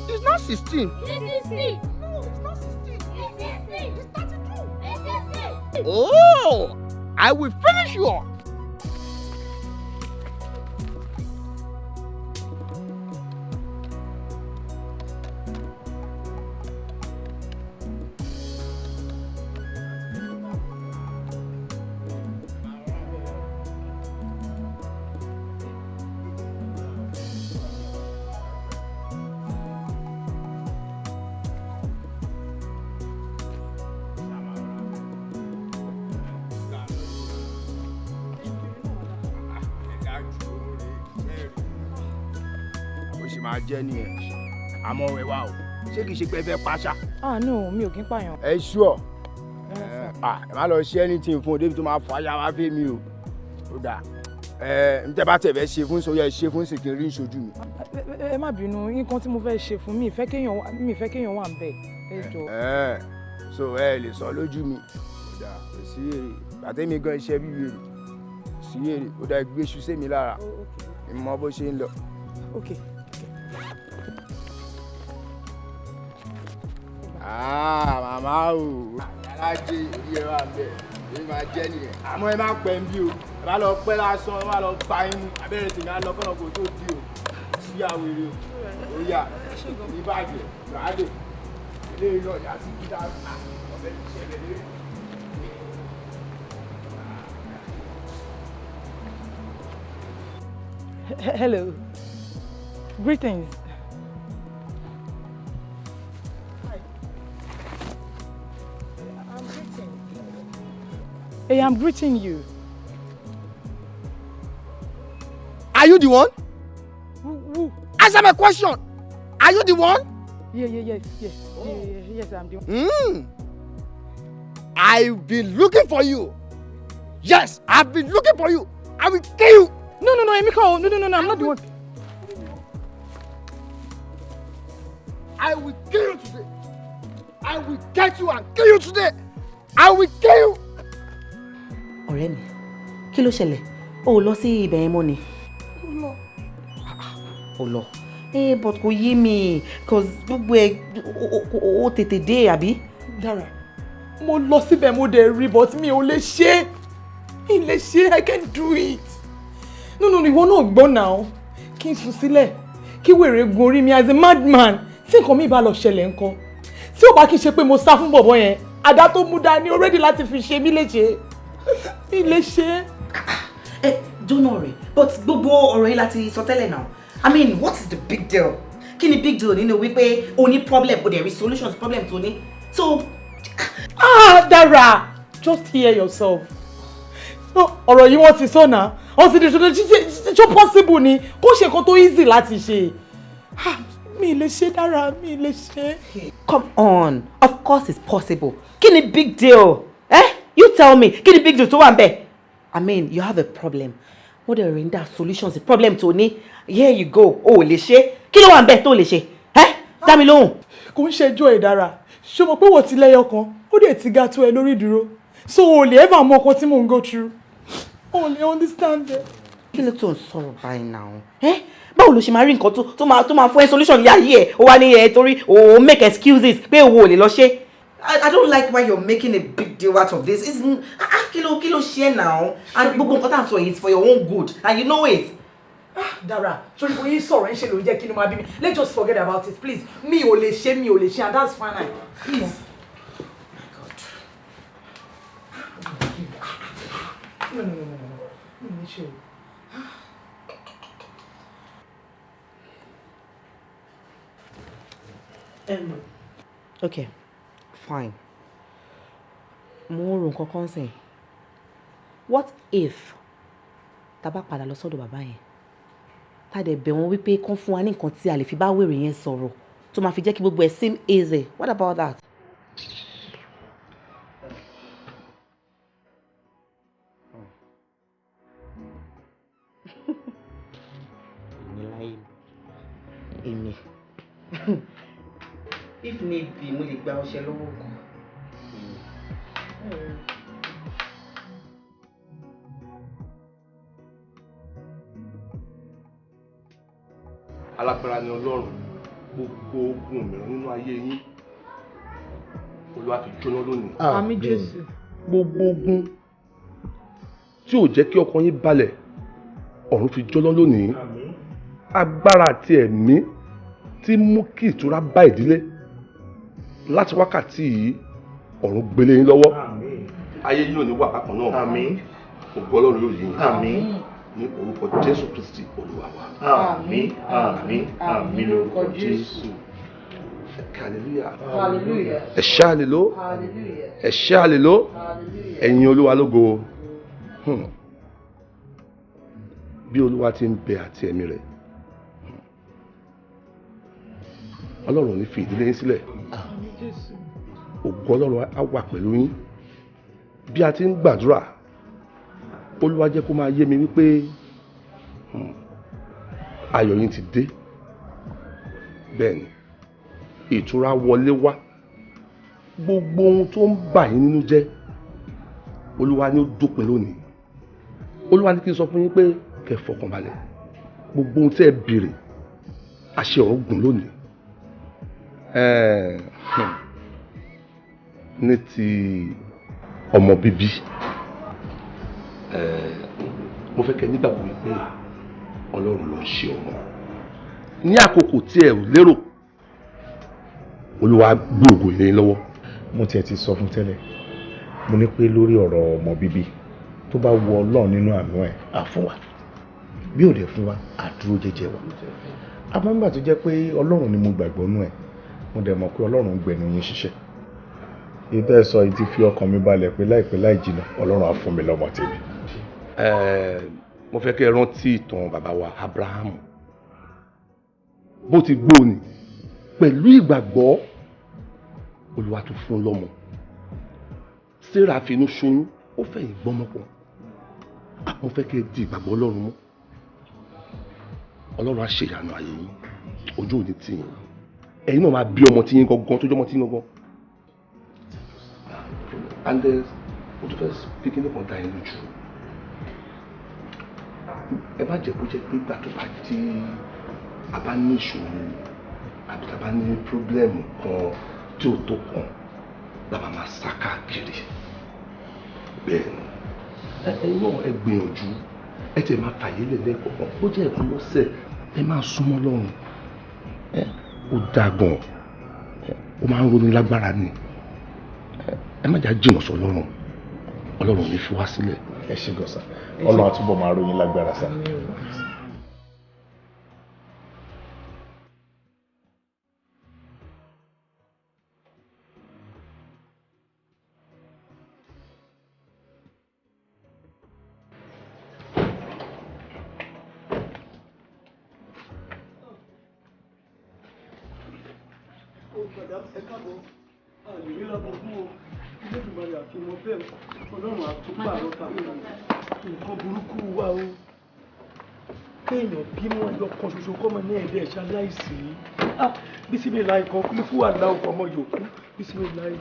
Speaker 11: It's not 16.
Speaker 12: 16.
Speaker 11: No, it's not 16.
Speaker 12: 16.
Speaker 11: It's 32.
Speaker 12: 16.
Speaker 11: Oh, I will finish you all.
Speaker 3: Ó sì máa jẹ́ nìyẹn, àmọ́ ẹ wá o, ṣé kìí ṣe pé ẹ fẹ́ paṣá.
Speaker 9: Ah no, mi ò kí ń pààyàn.
Speaker 3: Ẹ ṣúọ ẹ má lọ ṣe anything fún o débi tó máa fọ ayá wá fẹ́ mi o. Ó dà, ẹ n tẹ bá tẹ fẹ́ ṣe fún sóyẹ ṣe fún sìkìrì ìṣojú mi.
Speaker 9: Ẹ má bínú, nǹkan tí mo fẹ́ ṣe fún mi ìfẹ́ kéèyàn wà ń bẹ̀, ẹ jọ.
Speaker 3: Ẹ so ẹ lè sọ lójú mi. Ó dà, kò sí èrè bàtẹ́mi gan iṣẹ́ bí wèrè, kò sí èrè. Ó dà, gbé iṣu sí mi lára, ìmọ̀ bó ṣe ń lọ.
Speaker 9: Okay.
Speaker 3: Ah, màmá o. Alájẹ orí ẹ wà bẹ́ẹ̀, èmi máa jẹ́ nìyẹn. Àmọ́ ẹ má pẹ́ ń bí o, ẹ bá lọ pẹ́ lásán, ẹ má lọ fa inú, abẹ́rẹ́ tèmi á lọ kọ́nà kó tó di o. Sí àwèrè o, ó yà, ìbàjẹ́, ràdè, ilé iná ìyá sí kíta, ọ̀bẹ ti ṣẹlẹ̀ lé.
Speaker 9: Hello. Greetings. Hi. I'm greeting. Hey, I'm greeting you.
Speaker 11: Are you the one?
Speaker 9: Who?
Speaker 11: Answer my question. Are you the one?
Speaker 9: Yeah, yes. Oh. Yeah, yes, I'm the one.
Speaker 11: I've been looking for you. Yes, I've been looking for you. I will kill you.
Speaker 9: No, Emiko. No, I'm not the one.
Speaker 11: I will kill you today. I will get you and kill you today. I will kill you.
Speaker 4: Ọ̀rẹ́ mi, kí ló ṣẹlẹ̀? O lọ sí ibẹ̀ yẹn mọ́ ni. O lọ. But kò yé mi, cause gbogbo ẹ o tètè dé àbí?
Speaker 9: Dara, mo lọ síbẹ̀ mo dẹ̀ rí, but mi ò lè ṣe. Mi lè ṣe, I can't do it. No, ìwọ náà gbọ́ náà. Kí n sùn sílẹ̀, kí wèrè gun orí mi as a madman. Tí nǹkan mi bá lọ ṣẹlẹ̀ ńkọ́. Tí ò bá kí n ṣe pé mo sá fún bọ̀bọ̀ yẹn, àdá tó mú dání ó ready láti fi ṣe mí léṣe. Mi lè ṣe.
Speaker 4: Ẹ dúnà rẹ̀, but gbogbo ọ̀rọ̀ yìí láti sọ tẹ́lẹ̀ náà. I mean, what is the big deal? Kí ni big deal nínú wípé o ní problem, o dẹ̀ rí solutions problem tó ní. So.
Speaker 9: Ah, Dara, just hear yourself. No, ọ̀rọ̀ yìí wọ́n ti sọ náà. Wọ́n ti di ṣe possible ni kó ṣe nǹkan tó easy láti ṣe. Mi lè ṣe, Dara, mi lè ṣe.
Speaker 4: Come on, of course it's possible. Kí ni big deal? Eh? You tell me, kí ni big deal tó wà ńbẹ̀? I mean, you have a problem. Wọ́n dẹ̀ render solutions the problem tó ní. Here you go, o ò lè ṣe. Kí ló wà ńbẹ̀ tó lè ṣe? Eh? Dá mi lóhùn.
Speaker 9: Kò ń ṣẹjọ́ ẹ̀, Dara. Ṣé o mọ̀ pé wọ́n ti lẹ́yọ kan? Ó dẹ̀ ti ga tó ẹ lórí ìdúró. So o lè ever mọ ọkọ tí mò ń go through. O lè understand it.
Speaker 4: Kí ló tó ń sọ̀rọ̀ báyìí náà? Eh? Báwo ló ṣe máa rí nǹkan tó máa fún ẹ solution ní ayé ẹ̀? Ó wá ní ẹ torí o make excuses pé o ò lè lọ ṣe. I don't like why you're making a big deal out of this. It's kí ló ṣe now? And gbogbo nǹkan tá à ń sọ yìí is for your own good and you know it.
Speaker 13: Ah, Dara, sori bóyá sọ̀rọ̀ ń ṣe ló ń jẹ́ kí inú máa bí mi. Let's just forget about it, please. Mi ò lè ṣe, mi ò lè ṣe, and that's fine. Please. My God. No, no, no, no, no. Mi ò lè ṣe o.
Speaker 14: Okay, fine. Mo ń ro nǹkan kan sìn. What if tá bá padà lọ sọ́dọ̀ bàbá yẹn, tá dẹ̀ bẹ̀ wọ́n wípé kán fún wa ní nǹkan tí a lè fi bá wèrè yẹn sọ̀rọ̀ tó máa fi jẹ́ kí gbogbo ẹ̀ seem easy? What about that?
Speaker 9: Èmi láyé mi. Èmi. If need be, mo lè gba ọṣẹ lọ́wọ́ kan.
Speaker 5: Alágbára ni Ọlọ́run. Gbogbo ogun mìíràn nínú ayé yín, Olúwa fi jóná lónìí.
Speaker 15: Àmín Jésù.
Speaker 5: Gbogbo ogun tí ò jẹ́ kí ọkàn yín balẹ̀, ọ̀run fi jóná lónìí. Agbára àti ẹ̀mí tí mú kí ìtura bá ìdílé láti wákàtí yìí, ọ̀run gbélé yín lọ́wọ́. Ayé yín ò ní wà bákan náà. Ògo Ọlọ́run yóò yí yín. Ní orúkọ Jésù Kristi Olúwa wa.
Speaker 15: Àmín, àmín, àmín lórúkọ Jésù.
Speaker 5: Hallelujah.
Speaker 15: Hallelujah.
Speaker 5: Ẹ ṣé àlèló. Ẹ ṣé àlèló. Ẹ̀yin Olúwa lógo. Bí Olúwa ti ń bẹ àti ẹ̀mí rẹ̀, Ọlọ́run ò ní fi ìdílé yín sílẹ̀. Ògo Ọlọ́run á wà pẹ̀lú yín. Bí a ti ń gbàdúrà, Olúwa jẹ́ kó máa yé mi wípé ayọ̀ yín ti dé. Bẹ́ẹ̀ ni, ìtura wọlé wá. Gbogbo ohun tó ń bà yín nínú jẹ́, Olúwa ní ó dópin lónìí. Olúwa ní kí n sọ fún yín pé kẹ́ fọkàn balẹ̀. Gbogbo ohun tí ẹ béèrè, àṣẹ ọ̀run gùn lónìí. Ní ti ọmọ bíbí, mo fẹ́ kẹ́ nígbàgbọ́ wípé Ọlọ́run ló ń ṣe ọmọ. Ní àkókò tí ẹ ò lérò, Olúwa gbé ògo ìlérí lọ́wọ́.
Speaker 16: Mo tiẹ̀ ti sọ fún tẹ́lẹ̀, mo ní pé lórí ọ̀rọ̀ ọmọ bíbí, tó bá wù Ọlọ́run nínú àánú ẹ̀, á fún wa. Bí ò dẹ̀ fún wa, á dúró jẹ́jẹ́ wa. Àmọ́ nígbà tó jẹ́ pé Ọlọ́run ni mo gbàgbọ́ nú ẹ̀, mo dẹ̀ mọ̀ pé Ọlọ́run ń gbẹnu yín ṣiṣẹ́. Ìtẹ́ sọ yìí ti fi ọkàn mi balẹ̀ pé láìpẹ́ láì jìnnà, Ọlọ́run á fún mi lọ́mọ tèmi.
Speaker 5: Mo fẹ́ kẹ́ ẹ rántí ìtàn bàbá wa Abrahamu. Bó ti gbó ni, pẹ̀lú ìgbàgbọ́, Olúwa tún fún un lọ́mọ. Sarah finú ṣoyún, ó fẹ̀yìn gbọ́mọ pọ̀. Mo fẹ́ kẹ́ ẹ di ìgbàgbọ́ Ọlọ́run mú. Ọlọ́run á ṣe ìyanu ayé yín, ojú ò ní tì yín. Ẹ̀yin náà máa bí ọmọ tí yín gangan, tó jẹ́ ọmọ tí yín gangan. And mo tún fẹ́ fi kíní kan dá yín lójú. Ẹ má jẹ́ kó jẹ́ pé ìgbà tó bá tí a bá ní ìṣòro àbí tá a bá ní pírọ́blẹ́mù kan tí ò tó kan la máa máa sá káàkiri. Bẹ́ẹ̀ ni, ẹ̀yin náà ẹ gbìyànjú, ẹ tẹ̀ máa fàyè lẹ̀ lẹ́ẹ̀kọ̀ọ̀kan, bó jẹ́ ẹ̀kan lọ́sẹ̀, ẹ máa súnmọ́ Ọlọ́run. Ó dáa gan, ó máa ń ronú lágbára ni. Ẹ má jà jìnnà sọ Ọlọ́run, Ọlọ́run ò ní fi wá sílẹ̀.
Speaker 16: Ẹ ṣé gan sà, Ọlọ́run á túbọ̀ máa ròyìn lágbára sà.
Speaker 7: Nǹkan burúkú wa o, kéèyàn bímọ ẹyọ kan ṣoṣo kọ́mọ ní ẹ̀dẹ̀ ṣaláìsí. Bísímìláì kan kúlú fún wàhálà ọkọ̀ ọmọ yòókù. Bísímìláì.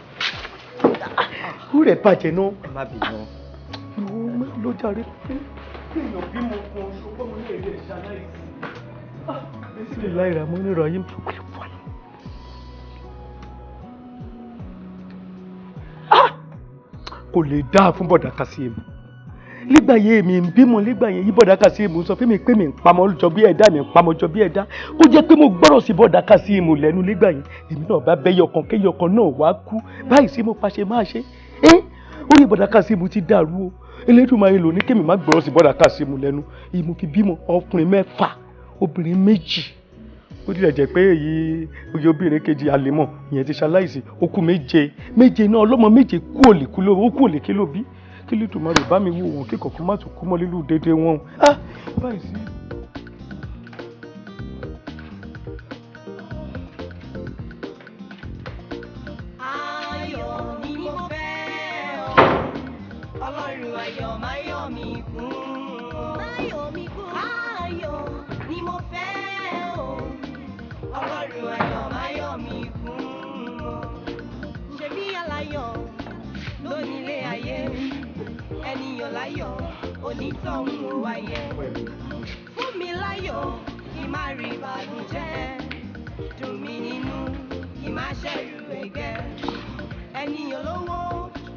Speaker 7: Kú rẹ̀ bàjẹ́ náà.
Speaker 17: Ẹ má bínú.
Speaker 7: Ìwọ ló jàre pé kéèyàn bímọ kan ṣoṣo kọ́mọ ní ẹ̀dẹ̀ ṣaláìsí. Bísímìláì ràmọ́nì ràyìm kúlú fún wàhálà. Kò lè dáa fún bọ̀dà Kazeem. Nígbà yẹn èmi ń bímọ, nígbà yẹn yí bọ̀dá Kasimu sọ fún mi pé mi ń pamọ́ jọ bí ẹ̀dá, mi ń pamọ́ jọ bí ẹ̀dá. Ó jẹ́ pé mo gbọ́rọ̀ sí bọ̀dá Kasimu lẹ́nu nígbà yẹn, èmi náà bá bẹ́ yọkan kéyọkan náà wá kú báyìí sí mo pàṣẹ máa ṣe. Ẹ́ orí bọ̀dá Kasimu ti dàrú o. Elédùmarè ló ní kémi má gbọ́rọ̀ sí bọ̀dá Kasimu lẹ́nu. Ìmú fi bímọ ọkùnrin 6, obìnrin 2. Ó tilẹ̀ jẹ́ pé èyí oyè obìnrin kejì àlèmọ̀ ìyẹn ti ṣaláìsí, ó kú 7 7 náà, ọlọ́mọ 7 kú òlè kú ló, ó kú òlè kí ló bí. Kí Elédùmarè bá mi wò wọ́n kí kọ̀ọ̀kan má tún kú mọ́ lílù déédéé wọn. Ah, báyìí sí.
Speaker 1: Ayọ̀ ni mo fẹ́ o, Ọlọ́run ayọ̀ máa yọ̀ mí kún. Máyọ̀ mi kún. Ayọ̀ ni mo fẹ́ o, Ọlọ́run ayọ̀ máa yọ̀ mí kún. Ṣebí aláyọ̀ lónílé ayé, ènìyàn láyọ̀ onítọ̀hún ò wáyé. Fún mi láyọ̀ kí má rí ìbànújẹ́, dùn mí nínú kí má ṣẹ̀rù ẹ̀gẹ́. Ènìyàn lówó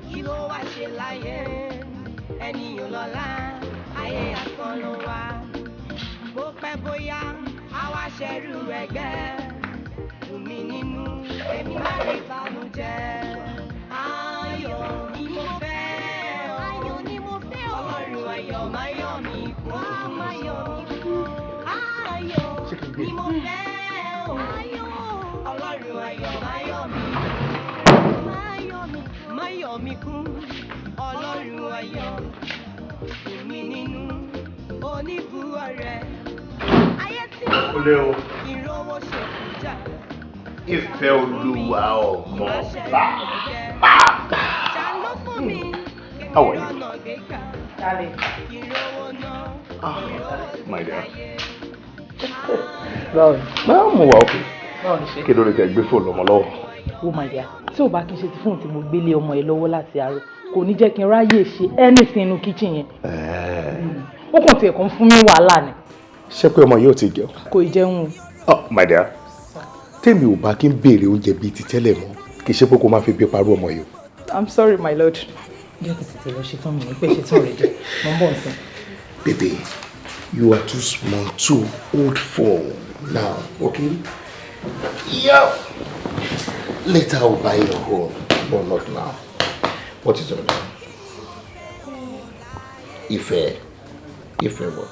Speaker 1: kí ló wá ṣe láyé, ènìyàn lọ́lá ayé asán ló wá. Bó pẹ́ bóyá á wá ṣẹ̀rù ẹ̀gẹ́, dùn mí nínú èmi má rí ìbànújẹ́. Ayọ̀ ni mo fẹ́ o, ayọ̀ ni mo fẹ́ o, Ọlọ́run ayọ̀ máa yọ̀ mí kún. Máa yọ̀ mí kún. Ayọ̀ ni mo fẹ́ o, ayọ̀ Ọlọ́run ayọ̀ máa yọ̀ mí kún. Máa yọ̀ mí kún. Ọlọ́run ayọ̀ dùn mí nínú oníbùúrọ̀ rẹ̀. Ayé tí mo
Speaker 5: Ó lé o.
Speaker 1: ìrówó ṣe kújà.
Speaker 5: Ìfẹ́ Olúwa ọmọ bá.
Speaker 1: Ṣàánú fún mi,
Speaker 5: How are you?
Speaker 1: lọ́nà gbégbá. Ìrówó náà,
Speaker 5: Ah, my dear.
Speaker 9: Báwo ni?
Speaker 5: Báwo mo wà ókè?
Speaker 9: Báwo ni ṣe?
Speaker 5: Kí ló lè tẹ gbé fóònù ọmọ lọ́wọ́?
Speaker 9: Oh my dear, tí ò bá kí n ṣe ti fóònù tí mo gbé lé ọmọ ẹ lọ́wọ́ láti àárọ̀, kò ní jẹ́ kí n ráyè ṣe anything inú kitchen yẹn. Ó kàn tiẹ̀ kàn fún mi wàhálà ni.
Speaker 5: Ṣé pé ọmọ yóò ti jẹun?
Speaker 9: Kò ì jẹun o.
Speaker 5: Oh, my dear, tèmi ò bá kí n béèrè oúnjẹ bíi ti tẹ́lẹ̀ mọ́, kì í ṣe pé kó máa fi bí parú ọmọ yìí o.
Speaker 9: I'm sorry, my lord. Jẹ́ kí n tètè lọ ṣe tán mi ní pé ṣe tán rẹ̀ jẹ́. Mo ń bọ̀ nsìn.
Speaker 16: Baby, you are too small to hold phone now, okay? Yeah. Later I'll buy your own, but not now. What is your name? Ife. Ife what?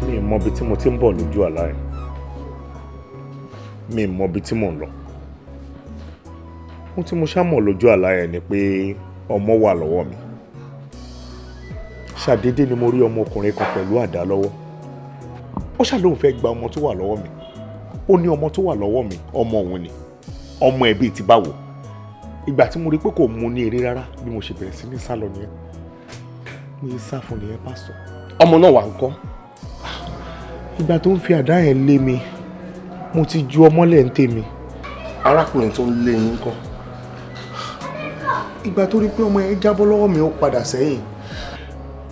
Speaker 5: Mi mọ ibi tí mo ti ń bọ̀ lójú àlá ẹ̀. Mi mọ ibi tí mò ń lọ. Ohun tí mo ṣá mọ̀ lójú àlá ẹ̀ ni pé ọmọ wà lọ́wọ́ mi. Ṣàdédé ni mo rí ọmọkùnrin kan pẹ̀lú àdá lọ́wọ́. Ó ṣá lóun fẹ́ gba ọmọ tó wà lọ́wọ́ mi. Ó ní ọmọ tó wà lọ́wọ́ mi, ọmọ òun ni. Ọmọ ẹbí ti báwo. Ìgbà tí mo rí pé kò mú ní eré rárá bí mo ṣe bẹ̀rẹ̀ sí ní sá lọ nìyẹn. Mo yẹ sá fún nìyẹn, pásítọ̀.
Speaker 17: Ọmọ náà wà ńkọ́?
Speaker 16: Ìgbà tó ń fi àdá yẹn lé mi, mo ti ju ọmọlẹ̀ ń tèmi.
Speaker 17: Arákùnrin tó ń lé yín ńkọ́?
Speaker 16: Ìgbà tó rí pé ọmọ yẹn jábọ́ lọ́wọ́ mi, ó padà sẹ́yìn.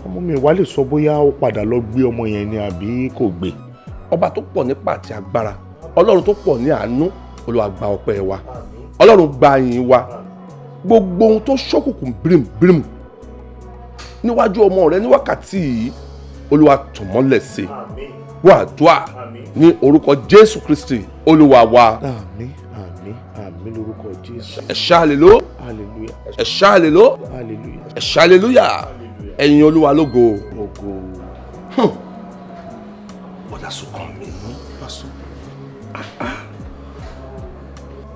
Speaker 5: Ọmọ mi wá lè sọ bóyá ó padà lọ gbé ọmọ yẹn ni àbí kò gbé.
Speaker 17: Ọba tó pọ̀ nípa àti agbára, Ọlọ́run tó pọ̀ ní àánú, Olúwa gba ọpẹ́ wa. Ọlọ́run gba ìyìn wa. Gbogbo ohun tó ṣókùnkùn bírímù níwájú ọmọ rẹ ní wákàtí yìí, Olúwa tàn mọ́lẹ̀ sí i. Gbọ́ àdúrà ní orúkọ Jésù Kristi Olúwa wa.
Speaker 16: Àmín, àmín, àmín lórúkọ Jésù.
Speaker 17: Ẹ ṣá hallelujah.
Speaker 16: Hallelujah.
Speaker 17: Ẹ ṣá hallelujah.
Speaker 16: Hallelujah.
Speaker 17: Ẹ ṣá hallelujah. Ẹ̀yin Olúwa lógo.
Speaker 16: Ògo.
Speaker 17: Bọ́dà Súnkànmí.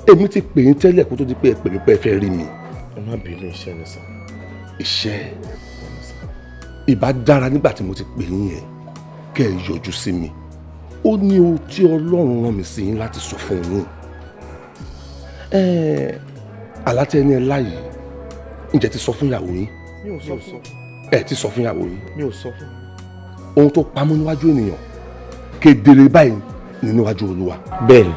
Speaker 17: Èmi ti pè yín tẹ́lẹ̀ kó tó di pé ẹ pè mí pé ẹ fẹ́ rí mi.
Speaker 16: Ẹ má bínú, iṣẹ́ ni sà.
Speaker 17: Iṣẹ́ ìbá dára nígbà tí mo ti pè yín yẹn kẹ́ ẹ yọjú sí mi. Ó ní ohun tí Ọlọ́run rán mi sí yín láti sọ fún yín. Àlá tí ẹni ẹ láyìí, ǹjẹ́ ti sọ fún ìyàwó yín?
Speaker 16: Mi ò sọ fún.
Speaker 17: Ẹ ti sọ fún ìyàwó yín?
Speaker 16: Mi ò sọ fún.
Speaker 17: Ohun tó pamọ́ níwájú ènìyàn kedere báyìí ní níwájú Olúwa.
Speaker 16: Bẹ́ẹ̀ni.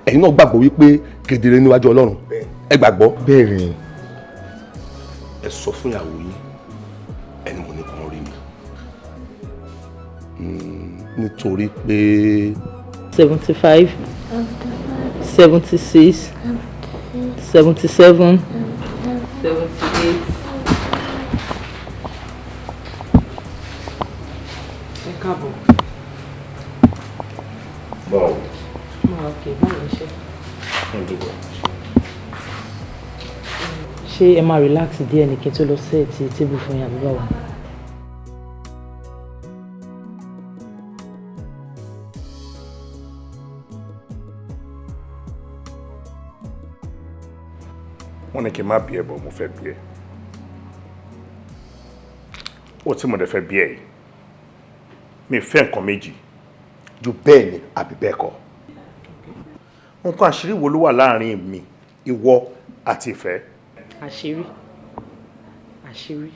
Speaker 17: Ẹ̀yin náà gbàgbọ́ wípé kedere níwájú Ọlọ́run. Ẹ gbàgbọ́.
Speaker 16: Bẹ́ẹ̀ni.
Speaker 17: Ẹ sọ fún ìyàwó yín, ẹni mo ní kàn rí mi. Nítorí pé.
Speaker 9: 75, 76, 77, 78. Káàbọ̀.
Speaker 5: Báwo?
Speaker 9: Mo wà òkè, báwo ni iṣẹ́?
Speaker 5: Mo dúpẹ́.
Speaker 9: Ṣé ẹ máa relax díẹ̀ ní kí n tó lọ set table fún yín àbí báwo?
Speaker 5: Wọ́n ní kí n má bí ẹ bọ̀, mo fẹ́ bí ẹ. Ó tí mo dẹ̀ fẹ́ bí ẹ yìí. Mi fẹ́ nǹkan méjì ju bẹ́ẹ̀ ni àbí bẹ́ẹ̀ kọ́. Nǹkan àṣírí wo ló wà láàrin mi, ìwọ àti ìfẹ́?
Speaker 9: Àṣírí. Àṣírí.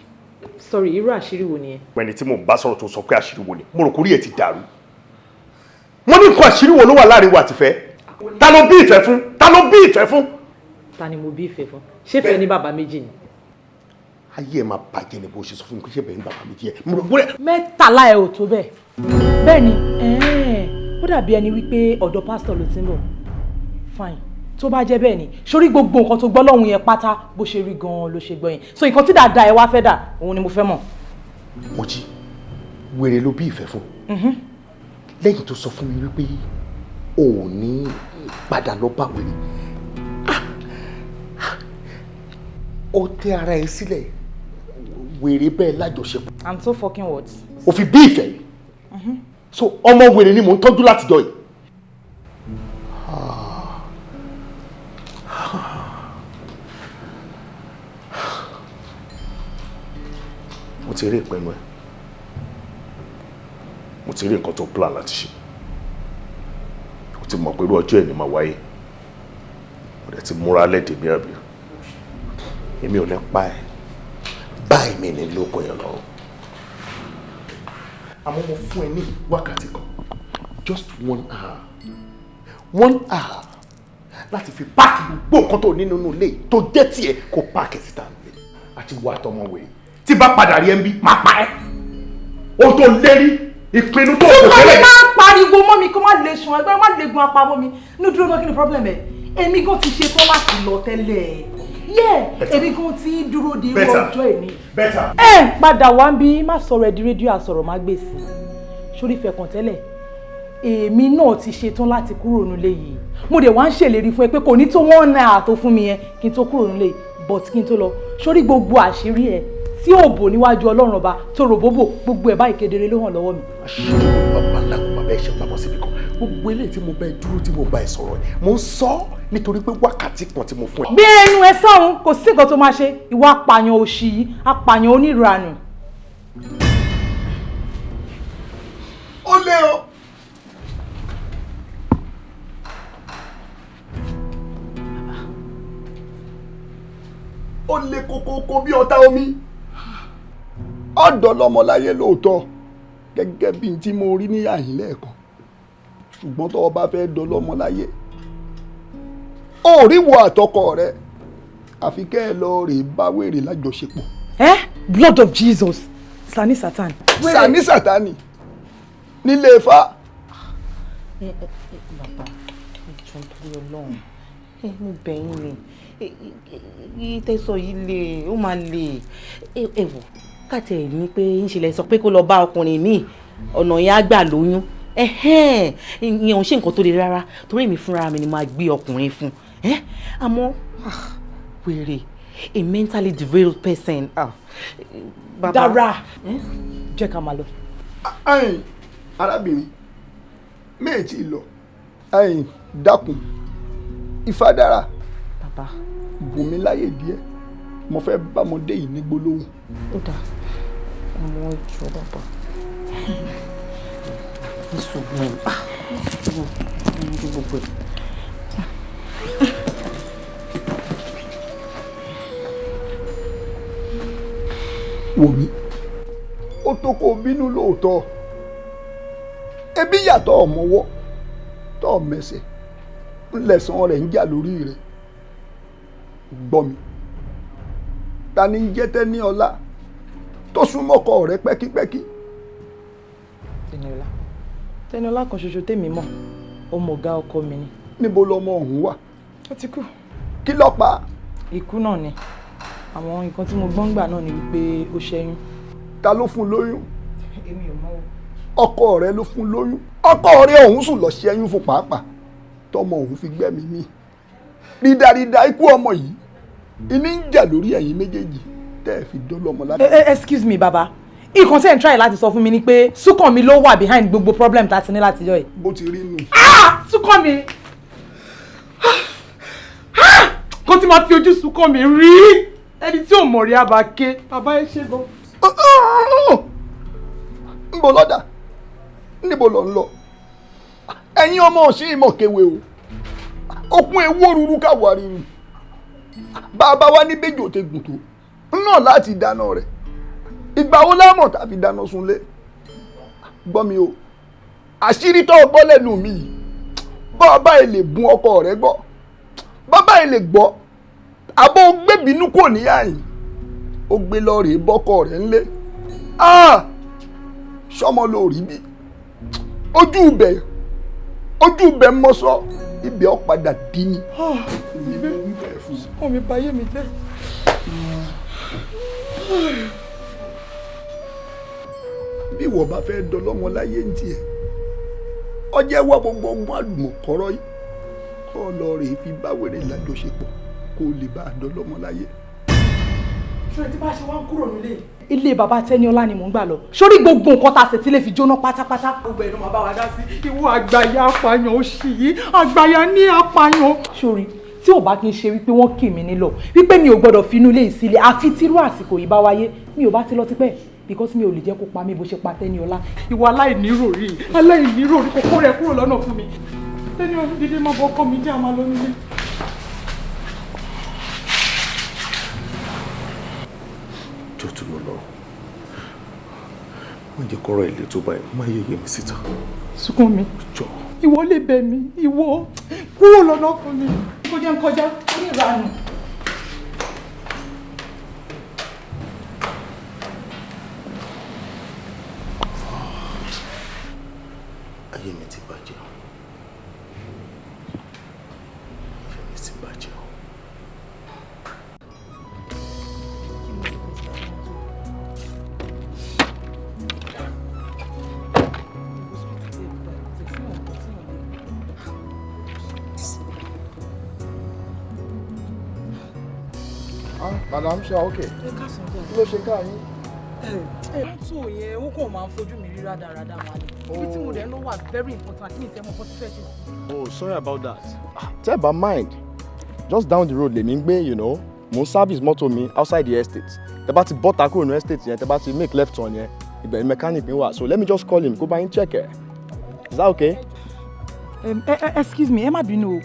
Speaker 9: Sorry, irú àṣírí wo nìyẹn?
Speaker 5: Ẹni tí mo bá sọ̀rọ̀ tó sọ pé àṣírí wo ni, mo rò kórí ẹ̀ ti dàrú. Mo ní nǹkan àṣírí wo ló wà láàrin wa àti ìfẹ́? Ta ló bí ìfẹ́ fún? Ta ló bí ìfẹ́ fún?
Speaker 9: Ta ni mo bí ìfẹ́ fún? Ṣé ìfẹ́ ní bàbá méjì ni?
Speaker 5: Ayé ẹ máa bàjẹ́ ni bó ṣe sọ fún mi pé ṣé bẹ́ẹ̀ ní bàbá méjì ẹ. Mo rò pé
Speaker 13: mẹ́tàlá ẹ ò tó bẹ́ẹ̀. Bẹ́ẹ̀ ni, ó dàbí ẹni wípé ọ̀dọ̀ pásítọ̀ ló ti ń bọ̀. Fine, tó bá jẹ́ bẹ́ẹ̀ ni, sórí gbogbo nǹkan tó gbọ́ lọ́hùn yẹn pátá bó ṣe rí gan-an ló ṣe gbọ́ yẹn. So nǹkan tí dàda ẹ wá fẹ́ dà, òun ni mo fẹ́ mọ̀.
Speaker 5: Mojí, wèrè ló bí ìfẹ́ fún. Lẹ́yìn tó sọ fún mi wípé o ò ní padà lọ bá wèrè. Ó tẹ́ ara ẹ sílẹ̀, wèrè bẹ́ẹ̀ lájọṣepọ̀.
Speaker 13: I'm so fucking what?
Speaker 5: O fi bí ìfẹ́. So ọmọ wèrè ni mò ń tọ́jú látijọ́ yìí. Mo ti rí ìpinnu ẹ. Mo ti rí nǹkan tó plan láti ṣe. O ti mọ̀ pé irú ọjọ́ ẹ̀ ni màá wáyé. Mo dẹ̀ ti múra lẹ́dẹ̀ẹ́ mi àbí. Èmi ò ní pa ẹ́. Báyìí mi ní lóko yẹn lọ́rùn. Àmọ́ mo fún ẹ ní wákàtí kan, just 1 hour, 1 hour láti fi páàkì gbogbo nǹkan tó ní nínú ilé tó jẹ́ tiẹ̀ kó páàkì síta nílé àti wọ àtọmọ wèrè. Tí bá padà rí ẹ ń bí, máa pa ẹ́. Ohun tó lérí, ìpinnu tó kò
Speaker 13: Túkọ̀ mi
Speaker 5: tẹ́lẹ̀.
Speaker 13: máa ń pariwo mọ́ mi kó má lè sùn ẹgbẹ́ má lè gun apá mọ́ mi. Inú dúró náà kí ni problem ẹ̀? Èmi gan ti ṣe tán láti lọ tẹ́lẹ̀. Yeah, èmi gan ti dúró de irú ọjọ́ èmi.
Speaker 5: Better.
Speaker 13: Ẹ padà wá ń bí má sọ̀rọ̀ ẹ̀ di rédíò àsọ̀rọ̀ má gbèsè. Sórí ìfẹ́ kan tẹ́lẹ̀. Èmi náà ti ṣe tán láti kúrò nílé yìí. Mo dẹ̀ wá ń ṣèlérí fún ẹ pé kò ní tó 1 hour tó fún mi yẹn kí n tó kúrò nílé yìí, but kí n tó lọ. Sórí gbogbo àṣírí ẹ tí ò bò níwájú Ọlọ́run ọba tó rò bóbò gbogbo ẹ̀ báyìí kedere ló hàn lọ́wọ́ mi.
Speaker 5: Àṣírí bàbá ńlá kò bàbá ẹ ṣe pamọ́ síbi kan. Gbogbo eléyìí tí mo bá ẹ dúró tí mo bá ẹ sọ̀rọ̀ ẹ, mo ń sọ nítorí pé wákàtí kan tí mo fún ẹ.
Speaker 13: Gbé ẹnu ẹ sọ́hun, kò sí nǹkan tó máa ṣe, ìwọ apààyàn òṣì yìí, apààyàn oníranù.
Speaker 2: Ó lé o. Ó lé kókókó bí ọ̀tá omi. Ọ̀dọ́ lọmọláyé lóòótọ́ gẹ́gẹ́ bí n tí mo rí ní àyín lẹ́ẹ̀kan. Ṣùgbọ́n tó o bá fẹ́ dọlọ́mọláyé, ó rí wo àtọkọ rẹ, àfi kẹ́ ẹ lọ rè bá wèrè lájọṣepọ̀.
Speaker 13: Eh? Blood of Jesus, Sani Satan.
Speaker 2: Sani Satani nílé Ifá.
Speaker 14: Bàbá, ìjọ nítorí Ọlọ́run, mo bẹ̀ yín ni, tẹ́sọ̀ yìí le, ó máa le. Ẹ wò, káàtì ẹ̀ ní pé ń ṣe lẹ sọ pé kó lọ bá ọkùnrin míì, ọ̀nà yẹn á gbà lóyún. Ìyẹn ò ṣe nǹkan tó le rárá, torí èmi fúnra mi ni máa gbé ọkùnrin fún. Àmọ́ wèrè, a mentally derailed person. Bàbá.
Speaker 13: Dára, jẹ́ ká máa lọ.
Speaker 2: Arábìnrin, méjì lọ, dákun, Ifá dára.
Speaker 14: Bàbá.
Speaker 2: Bùn mi láyè díẹ̀, mo fẹ́ bá ọmọdé yìí ní gbólóhùn.
Speaker 14: Ó dáa, ọmọ ìjọ bàbá. Ní sùúrù, ní gbogbo ẹ̀.
Speaker 2: Wò mí, ó tó kó bínú lóòótọ́, ebi yàtọ̀ ọmọwọ́ tọ́ mẹsẹ̀ ńlẹ̀sán rẹ̀ ń jà lórí rẹ̀. Gbọ́ mi, ta ni ń jẹ́ Tẹ́níọlá tó súnmọ́kọ rẹ̀ pẹ́kípẹ́kí?
Speaker 13: Tẹ́níọlá, Tẹ́níọlá kan ṣoṣo tèmi mọ̀, ọmọ ọ̀gá ọkọ mi ni.
Speaker 2: Níbo lọmọ ọ̀hún wà?
Speaker 13: Ó ti kú.
Speaker 2: Kí ló pa?
Speaker 13: Ikú náà ni. Àwọn nǹkan tí mo gbọ́n gbà náà ni wípé ó ṣẹ́yún.
Speaker 2: Ta ló fún lóyún?
Speaker 13: Èmi ò mọ̀ o.
Speaker 2: Ọkọ rẹ ló fún lóyún. Ọkọ rẹ ọ̀hún sùn lọ ṣẹ́yún fún pàápàá tọmọ òun fi gbẹ́mìí mì. Rídarída ikú ọmọ yìí ìní ń jà lórí ẹ̀yin méjèèjì tẹ́ ẹ fi dọ́lọ́mọ láti.
Speaker 13: Excuse me, baba, nǹkan tí ẹ̀ ń try láti sọ fún mi ni pé Súnkànmí ló wà behind gbogbo problem tá a ti ní láti yọ yìí.
Speaker 2: Bó ti rí nù.
Speaker 13: Ah! Súnkànmí! Kó tí máa fi ojú Súnkànmí rí ẹni tí ò mọ̀ rí abàké. Bàbá, ẹ ṣe gan.
Speaker 2: Nbọ lọ́dà, níbo lọ ń lọ? Ẹ̀yin ọmọ ọ̀sìn ìmọ̀ kéwe o. Okun ewu òrùrù káwọ́ ariru. Bàbá wa ní bẹ́jọ́ tẹ gùn tó náà láti dáná rẹ̀. Ìgbà wo lámọ̀ tàbí dáná sunlé? Gbọ́ mi o, àṣírí tó gbọ́ lẹ́nu mi yìí, bàbá ẹ lè bùn ọkọ rẹ gbọ́, bàbá ẹ lè gbọ́, àbọ̀ gbẹ̀bínú kò níyà yìí, ó gbé lọ rèé bọ́kọ rẹ̀ ńlé. Sọmọ ló rí bí ojú ibẹ̀, ojú ibẹ̀ mọ́sọ́ ibẹ̀ ọ̀ padà dín ní.
Speaker 13: Súnkànmí bayé mi jẹ́.
Speaker 2: Bí ìwọ bá fẹ́ dọlọ́mọ láyé ń tiẹ̀, ọjẹ́ wá gbogbo ọgbọ́n àlùmọ̀kọ́rọ́ yìí kọ́ ọ lọ rèé fi bá wèrè lájọṣepọ̀ kó o lè bá a dọlọ́mọ láyé.
Speaker 13: Ṣé tí bá ṣe wá ń kúrò nílé? Ilé bàbá Tẹ́níọlá ni mò ń gbà lọ. Sórí gbogbo nǹkan tá a ṣe tí lè fi jóná pátápátá. Gbogbo ẹ̀ ló máa bá wa dá sí. Ìwọ àgbàyà apààyàn òṣì yìí, àgbàyà ní apààyàn. Sórí tí ò bá kí n ṣe wípé wọ́n kì mí nílọ wípé mi ò gbọ́dọ̀ finú ilé ìsílẹ̀ àfi tírú àsìkò yìí bá wáyé, mi ò bá ti lọ tipẹ́, because mi ò lè jẹ́ kó pa mí bó ṣe pa Tẹ́níọlá. Ìwọ aláìníròrí, aláìníròrí, kókó rẹ̀ kúrò lọ́nà fún mi. Tẹ́níọlá, dídé má bọ́ ọkọ mi jẹ́, àmà lọ nílé.
Speaker 5: Jọ̀ọ́ lọ lọ, má jẹ́ kọ́rọ̀ ilé tó báyìí, má yẹ̀yẹ́ mi síta.
Speaker 13: Súnkànmí, ìwọ lè bẹ̀ mí, ìwọ kúrò lọ́nà fún mi. Kọjá ń kọjá ní ìranù.
Speaker 5: Ayé mi ti bàjẹ́, ayé mi ti bàjẹ́.
Speaker 3: Madam, ṣe okay? Kí ló ṣe ká yín?
Speaker 13: Mọ́tò yẹn, ó kàn máa ń fojú mi rí rádaràda wà ní. Ibi tí mo dẹ̀ ń lọ wà very important, mi ì fẹ́ mọ nǹkan tí fẹ́ ṣe sí.
Speaker 3: Oh, sorry about that. Tẹ́ bá mind, just down the road lèmi ń gbé, mo ń service mọ́tò mi outside the estate. Tẹ́ bá ti bọ́ta kúrò ní estate yẹn, tẹ́ bá ti make left turn yẹn, ibẹ̀ ni mechanic mi wà. So let me just call him, kó bá yín check ẹ̀. Is that okay?
Speaker 13: Excuse me, ẹ má bínú o.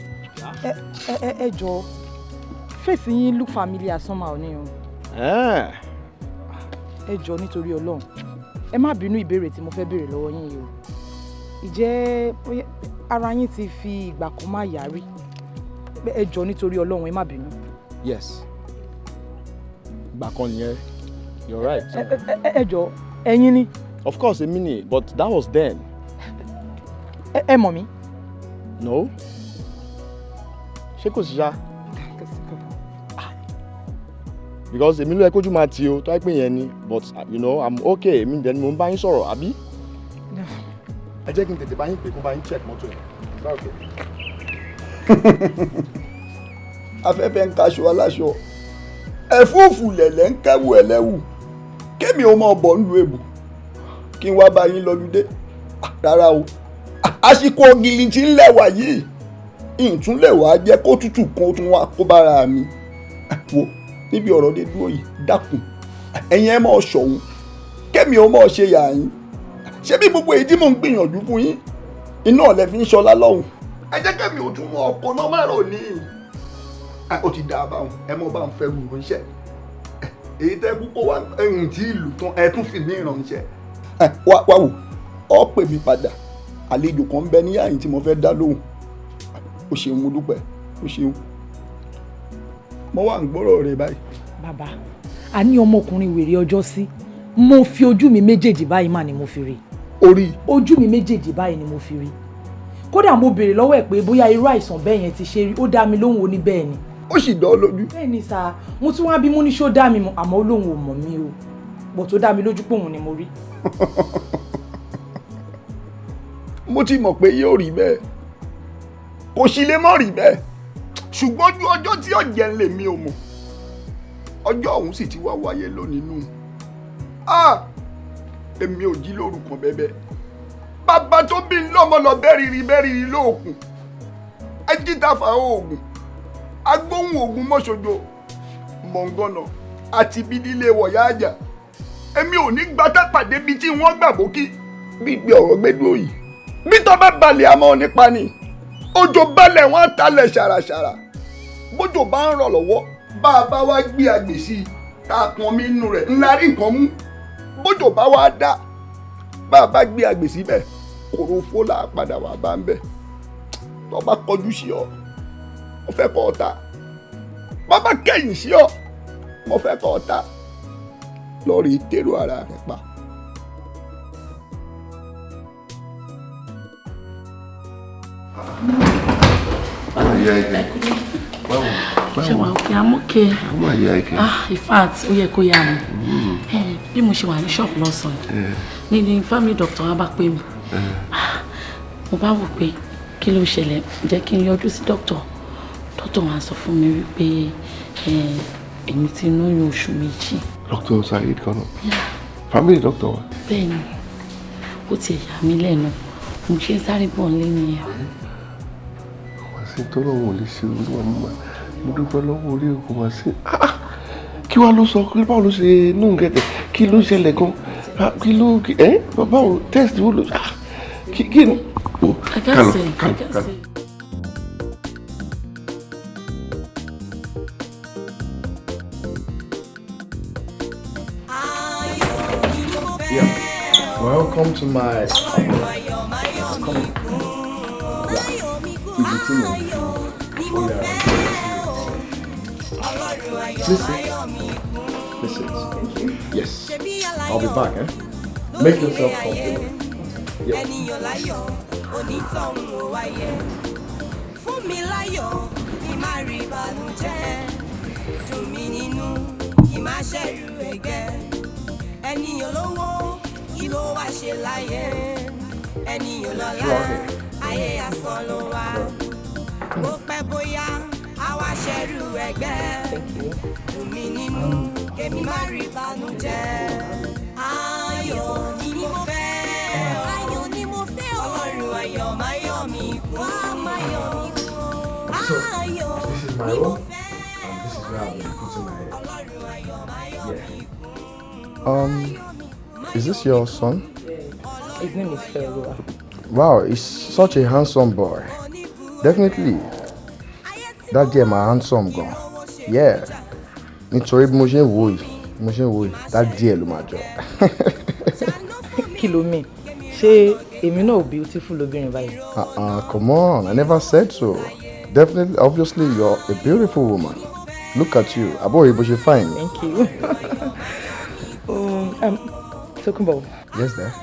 Speaker 13: Ẹ jọ̀ọ́, face yín look familiar somehow ni o. Ẹ jọ̀ọ́, nítorí Ọlọ́run, ẹ má bínú ìbéèrè tí mo fẹ́ béèrè lọ́wọ́ yín yìí o. Ìjẹ́ ara yín ti fi ìgbà kan má yá rí? Ẹ jọ̀ọ́, nítorí Ọlọ́run, ẹ má bínú.
Speaker 3: Yes. Ìgbà kan nìyẹn. You're right.
Speaker 13: Ẹ jọ̀ọ́, ẹ̀yin ni?
Speaker 3: Of course, èmi ni, but that was then.
Speaker 13: Ẹ mọ̀ mí?
Speaker 3: No. Ṣé kò sí ṣá? Because èmi ló yẹ kójú máa ti o tó wáyé pé yẹn ni, but I'm okay. Èmi dẹ̀ ni mo ń bá yín sọ̀rọ̀, àbí? Ẹ jẹ́ kí n tètè bá yín pè kó bá yín check mọ́tò yẹn. Is that okay?
Speaker 2: Afẹ́fẹ́ ń kaṣọ aláṣọ, ẹ̀fúùfù lẹ̀lẹ̀ ń kẹ́wù ẹlẹ́wù. Kémi ò mọ̀ bọ̀ nílùú èbù kí n wá bá yín lọ́lúdé? Rárá o, àsìkò ògìlì tí ń lẹ̀wà yìí ìtúnlẹ̀ wàá jẹ́ kó tútù kan tún wá kó bára mi. Wo níbi ọ̀rọ̀ dé dúró yìí, dákun, ẹ̀yin ẹ̀ mọ̀ ṣọ̀hún, kémi ò mọ̀ ṣe yà yín. Ṣé bí gbogbo èyí tí mò ń gbìyànjú fún yín iná ọ̀lẹ́ fi ń ṣọlá lọ́hùn? Ẹ jẹ́ kémi ò tún mọ ọkọ̀ náà má rò ní. Ó ti dáa báwọn, ẹ mọ̀ bá ń fẹ́ wù ránṣẹ́. Èyí tẹ́ kú kó wá ẹ̀yìn tí ìlú tán, ẹ tún fi mí ránṣẹ́. Wá wò, ọ pè mí padà, àlejò kan ń bẹ ní àyìn tí mo fẹ́ dá lóhùn. Ó ṣeun, mo dúpẹ́, ó ṣeun. Mo wà ń gbọ́rọ̀ rẹ báyìí.
Speaker 13: Bàbá, a ní ọmọkùnrin wèrè ọjọ́ sí, mo fi ojú mi méjèèjì báyìí mà ni mo fi rí.
Speaker 2: Orí.
Speaker 13: Ojú mi méjèèjì báyìí ni mo fi rí. Kódà mo béèrè lọ́wọ́ ẹ̀ pé bóyá irú àìsàn bẹ́ẹ̀ yẹn ti ṣe rí, ó dá mi lóhùn, ó ní bẹ́ẹ̀ ni.
Speaker 2: Ó sì dán lójú.
Speaker 13: Bẹ́ẹ̀ ni sà, mo tún wá bí mo ní ṣó dá mi mọ̀, àmọ́ ó lóhùn ò mọ̀ mí o, bọ̀ tó dá mi lójú pé òun ni mo rí.
Speaker 2: Mo ti mọ̀ pé yóò rí bẹ́ẹ̀, kò sì lè mọ̀ rí bẹ́ẹ̀, ṣùgbọ́n ju ọjọ́ tí ọ̀jẹ̀ ń lè mi ò mọ̀, ọjọ́ ọ̀hún sì ti wá wáyé lónìí nù. Èmi ò jí lóru kan bẹ́ẹ̀. Bàbá tó bí lọ́mọ lọ bẹ́rìrì lóòkùn, ajítafa oògùn, agbóhùn oògùn mọ́ṣojo, mọ̀ngànà àti bí lílé wọ̀yá àjà. Èmi ò ní gbátá pàdé bíi tí wọ́n gbàgbọ́ kí gbígbé ọ̀rọ̀ gbẹ́dúró yìí. Bí tọ́ bá balẹ̀ àmọ́ nípa ni, òjò balẹ̀ wọ́n á talẹ̀ ṣàràṣàrà. Bójò bá ń rọ̀ lọ́wọ́, bá a bá wá gbé àgbè sí i, tá a pọn mí nínú rẹ̀, ńlá rí nǹkan mú. Bójò bá wá dá, bá a bá gbé àgbè síbẹ̀, kòròfó là á padà wà bá ń bẹ̀. Tọ́ bá kọjú sí ọ, mo fẹ́ kọ́ ọ ta. Bá bá kẹ̀yìn sí ọ, mo fẹ́ kọ́ ọ ta. Lọ́ọ̀rì tèrò ara rẹ̀ pa.
Speaker 6: Ṣé wàá òkè amókè? Ah, in fact, ó yẹ kó yá mi. Bí mo ṣe wà ní ṣọ́ọ̀bù lọ́sàn-án ní family doctor wa bá pè mí. Mo bá wò pé kí ló ṣẹlẹ̀, jẹ́ kí n yọjú sí doctor. Doctor wa sọ fún mi wípé èmi ti lóyún oṣù 2.
Speaker 17: Dr. Saheed kan náà, family doctor wa.
Speaker 6: Bẹ́ẹ̀ni, ó ti yà mí lẹ́nu, mo ṣe ń sáré bọ̀ nílé nìyẹn.
Speaker 17: Wá sí tó lọ́wọ́ ò lè ṣe olúwa mo máa mo dúpẹ́ lọ́wọ́ orí òkú wá sí. Kí wàá ló sọ, kí báwo ló ṣe nù gẹ̀tẹ̀, kí ló ṣẹlẹ̀ gan, kí ló ẹ báwo test wo ló kí kí ni.
Speaker 6: I can't say, I can't say.
Speaker 10: Yeah. Welcome to my. Come. Yeah. Ibi tí mo ń fi ó yára. Please sit. Please sit. Yes. I'll be back, eh? Make yourself comfortable. Yeah.
Speaker 1: Ènìyàn láyọ̀ onítọ̀hún ò wáyé, fún mi láyọ̀ kí má rí ìbànújẹ́, dùn mí nínú kí má ṣẹ̀rù ẹ̀gẹ́. Ènìyàn lówó kí ló wá ṣe láyé, ènìyàn lọ́lá ayé asán ló wá, bó pẹ́ bóyá àwa ṣẹ̀rù ẹ̀gbẹ́. Dùn mí nínú kémi má rí ìbànújẹ́. Ayọ̀ ni mo fẹ́, ayọ̀ ni mo fẹ́, Ọlọ́run ayọ̀ máa yọ̀ mí kún, máa yọ̀ mí kún.
Speaker 10: So,
Speaker 1: Ayọ̀
Speaker 10: this is my
Speaker 1: ni mo
Speaker 10: room,
Speaker 1: fẹ́,
Speaker 10: and this is where I'll be putting my head.
Speaker 1: Ọlọ́run ayọ̀ máa yọ̀
Speaker 10: Yeah.
Speaker 1: mí kún.
Speaker 10: Is this your son?
Speaker 13: His name is Feruwa.
Speaker 10: Wow, he's such a handsome boy. Definitely. That girl my handsome gan. Yeah. Nítorí bí mo ṣe ń wò yìí, bí mo ṣe ń wò yìí, that girl ló máa jọ.
Speaker 13: Kí ló mean? Ṣé èmi náà ò beautiful lóbìnrin báyìí?
Speaker 10: Uh-uh, come on, I never said so. Definitely, obviously, you're a beautiful woman. Look at you. Àbọ̀ bó ṣe fine.
Speaker 13: Thank you. Tokunbo.
Speaker 10: Yes, there.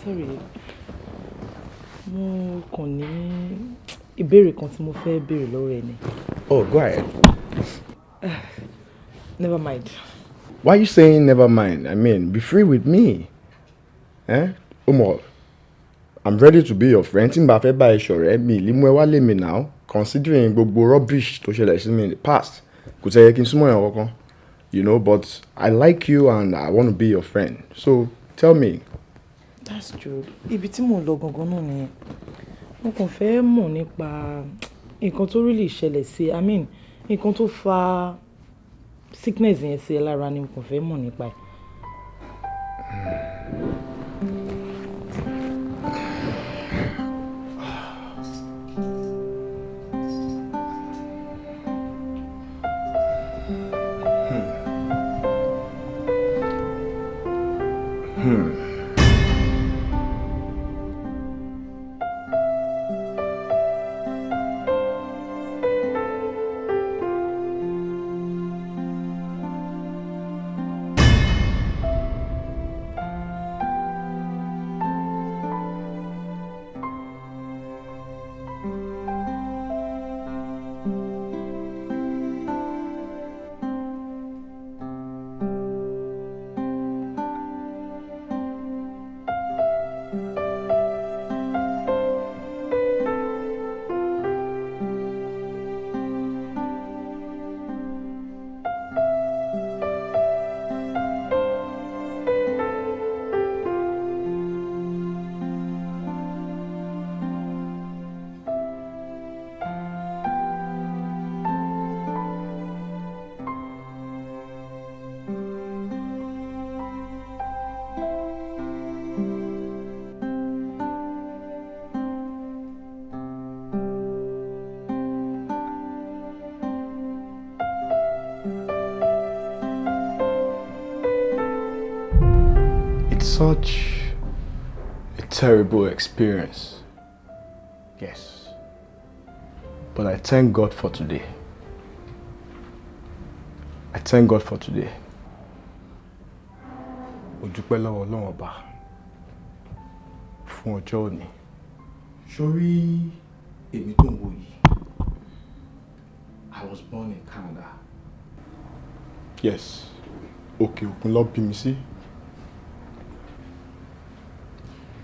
Speaker 13: Sorry. Mo kàn ní ìbéèrè kan tí mo fẹ́ béèrè lọ́wọ́ ẹ ni.
Speaker 10: Oh, go ahead.
Speaker 13: Never mind.
Speaker 10: Why are you saying never mind? I mean, be free with me. Eh? Umar, I'm ready to be your friend. Tí n bá fẹ́ bá ẹ ṣọ̀rẹ́ mi, lè mú ẹ wálé mi now. Considering gbogbo rubbish tó ṣẹlẹ̀ sí mi in the past. Kò tẹ́ yẹ kí n súnmọ́ èèyàn kankan. But I like you and I want to be your friend. So, tell me.
Speaker 13: That's true. Ibi tí mò ń lọ gangan náà nìyẹn. Mo kàn fẹ́ mọ̀ nípa nǹkan tó really ṣẹlẹ̀ sí, I mean, nǹkan tó fa sickness yẹn sí ẹ lára ni mo kàn fẹ́ mọ̀ nípa ẹ̀.
Speaker 18: It's such a terrible experience. Yes. But I thank God for today. I thank God for today. Mo dúpẹ́ lọ́wọ́ Ọlọ́run Ọba fún ọjọ́ òní. Sórí èmi tó ń wò yìí, I was born in Canada. Yes, òkè òkun ló bí mi sí.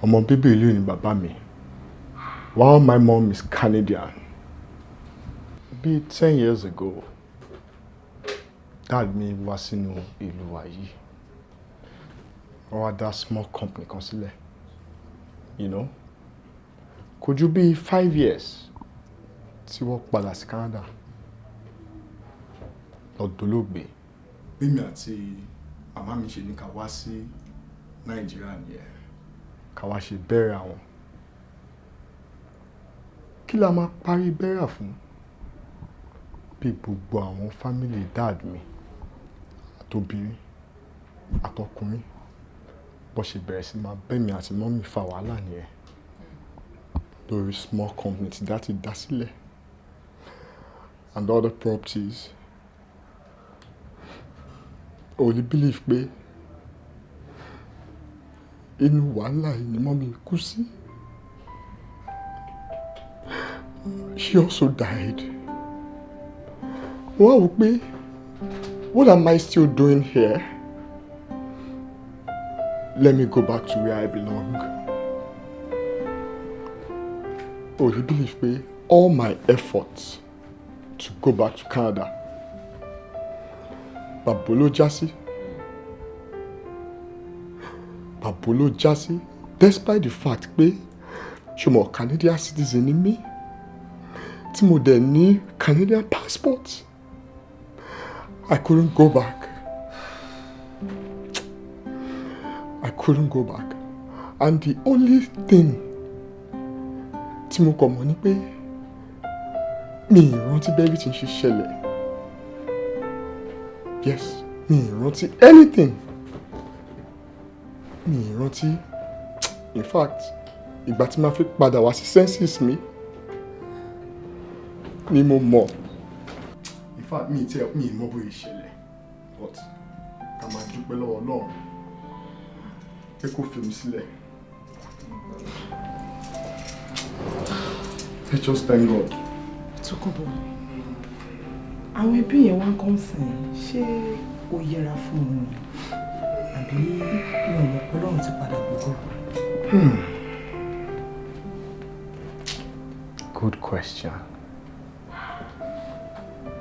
Speaker 18: Ọmọ bíbí ìlú ni bàbá mi. While my mom is Canadian. Bí 10 years ago, dad mi wá sínú ìlú wa yìí. Wọ́n wá dá small company kan sílẹ̀. Kò ju bí 5 years tí wọ́n padà sí Canada lọ dolóògbé. Bí mi àti màmá mi ṣe ní ká wá sí Nàìjíríà nìyẹn, ká wá ṣe burial àwọn. Kí la máa parí burial fún? Bí gbogbo àwọn family dad mi, àtobìnrin, àtọkùnrin, bó ṣe bẹ̀rẹ̀ sí máa bá èmi àti mummy fa wàhálà nìyẹn lórí small company tí dad ti dá sílẹ̀ and other properties. O lè believe pé inú wàhálà yìí ni mummy kú sí. She also died. Mo wá wò pé, what am I still doing here? Let me go back to where I belong. O lè believe pé all my efforts to go back to Canada, pàbó ló já sí. Pàbó ló já sí, despite the fact pé, ṣùgbọ́n Canadian citizen ni mí, tí mo dẹ̀ ní Canadian passport. I couldn't go back. I couldn't go back. And the only thing tí mo kàn mọ̀ ni pé mi ì rántí bí everything ṣe ṣẹlẹ̀. Yes, mi ì rántí anything. Mi ì rántí. In fact, ìgbà tí màá fi padà wá sí senses mi ni mo mọ̀. In fact, mi ì tiẹ̀ mi ì mọ̀ bóyá ìṣẹ̀lẹ̀, but ká máa dúpẹ́ lọ́wọ́ Ọlọ́run pé kó fi mi sílẹ̀. Let's just thank God.
Speaker 13: Tókunbọ̀, àwọn ẹbí yẹn wá ń kọ́ sìn, ṣé o yẹra fún wọn ni àbí wọn ò mọ̀ pé Ọlọ́run ti padà gbogbo?
Speaker 18: Good question.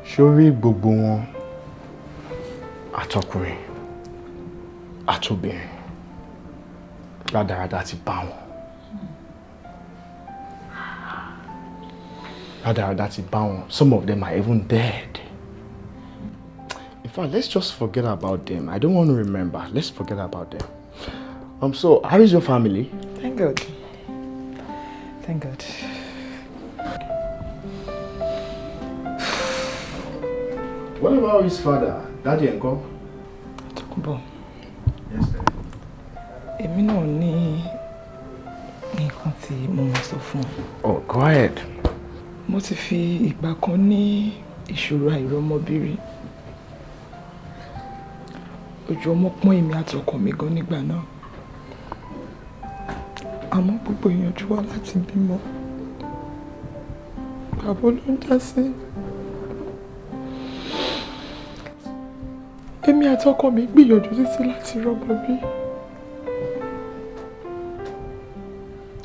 Speaker 18: Sórí gbogbo wọn, àtọkùnrin àtobìnrin, rádaràda ti bá wọn. Rádaràda ti bá wọn. Some of them are even dead. In fact, let's just forget about them. I don't want to remember. Let's forget about them. So, how is your family?
Speaker 13: Thank God. Thank God.
Speaker 18: What about his father? Daddy ńkọ́?
Speaker 13: Tókunbọ̀,
Speaker 18: Yes, sir.
Speaker 13: èmi náà ní nǹkan tí mo máa sọ fún ọ.
Speaker 18: Oh, go ahead.
Speaker 13: Mo ti fi ìgbà kan ní ìṣòro àìrọ́mọbí rí. Ojú ọmọ pọ́n èmi àtọkọ mi gan nígbà náà. Àmọ́ gbogbo ìyànjú wa láti bímọ, pàbó ló ń já sí. Èmi àtọkọ mi gbìyànjú títí láti rọ́mọ bí.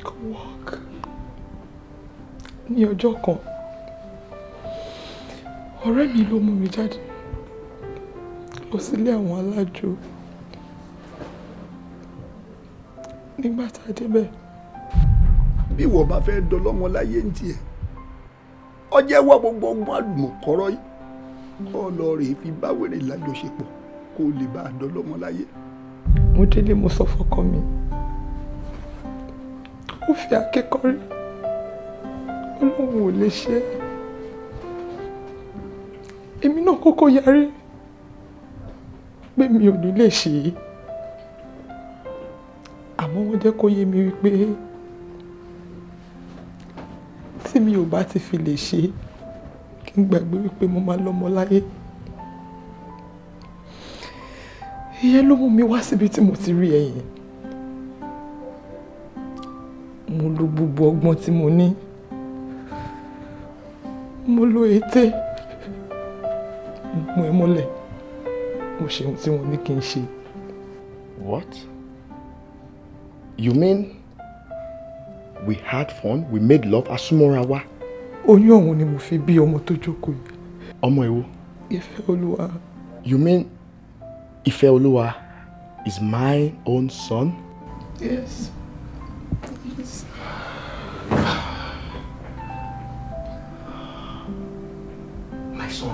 Speaker 13: Kò work. Ní ọjọ́ kan, ọ̀rẹ́ mi ló mú mi jáde lọ sílé àwọn alájò. Nígbà tá a débẹ̀,
Speaker 2: Bí ìwọ bá fẹ́ dọlọ́mọ láyé ń tiẹ̀, ọjẹ́ wá gbogbo ọgbọ́n àlùmọ̀kọ́rọ́ yìí kọ́ ọ lọ rèé fi bá wèrè lájọṣepọ̀ kó o lè bá a dọlọ́mọ láyé.
Speaker 13: Mo délé, mo sọ fọ́kọ mi. Ó fi àáké kọ́rí, ó lóun ò lè ṣe é. Èmi náà kọ́kọ́ yarí pé mi ò ní lè ṣe é. Àmọ́ wọ́n jẹ́ kó yé mi wípé tí mi ò bá ti fi lè ṣe, kí n gbàgbé wípé mo máa lọ́mọ láyé. Ìyẹn ló mú mi wá síbi tí mo ti rí ẹ yẹn. Mo lo gbogbo ọgbọ́n tí mo ní. Mo lo ète. Mo mú ẹ mọ́lẹ̀. Mo ṣe ohun tí wọ́n ní kí n ṣe.
Speaker 16: What? You mean we had fun, we made love, asúnmọ́ra wa?
Speaker 13: Oyún ọ̀hún ni mo fi bí ọmọ tó jókòó yìí.
Speaker 16: Ọmọ èwo?
Speaker 13: Ìfẹ́ Olúwa.
Speaker 16: You mean Ìfẹ́ Olúwa is my own son?
Speaker 13: Yes. Yes.
Speaker 16: My son.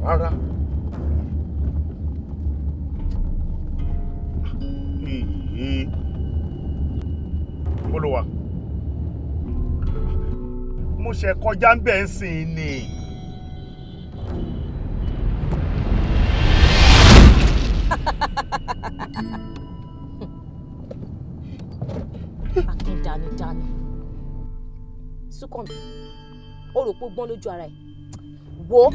Speaker 16: Rárá. Olúwa, mo ṣe kọjá ń bẹ̀ ń sìn ni.
Speaker 4: Akin dání. Súnkànmí, ó rò pé ó gbọ́n lójú ara ẹ̀. Wo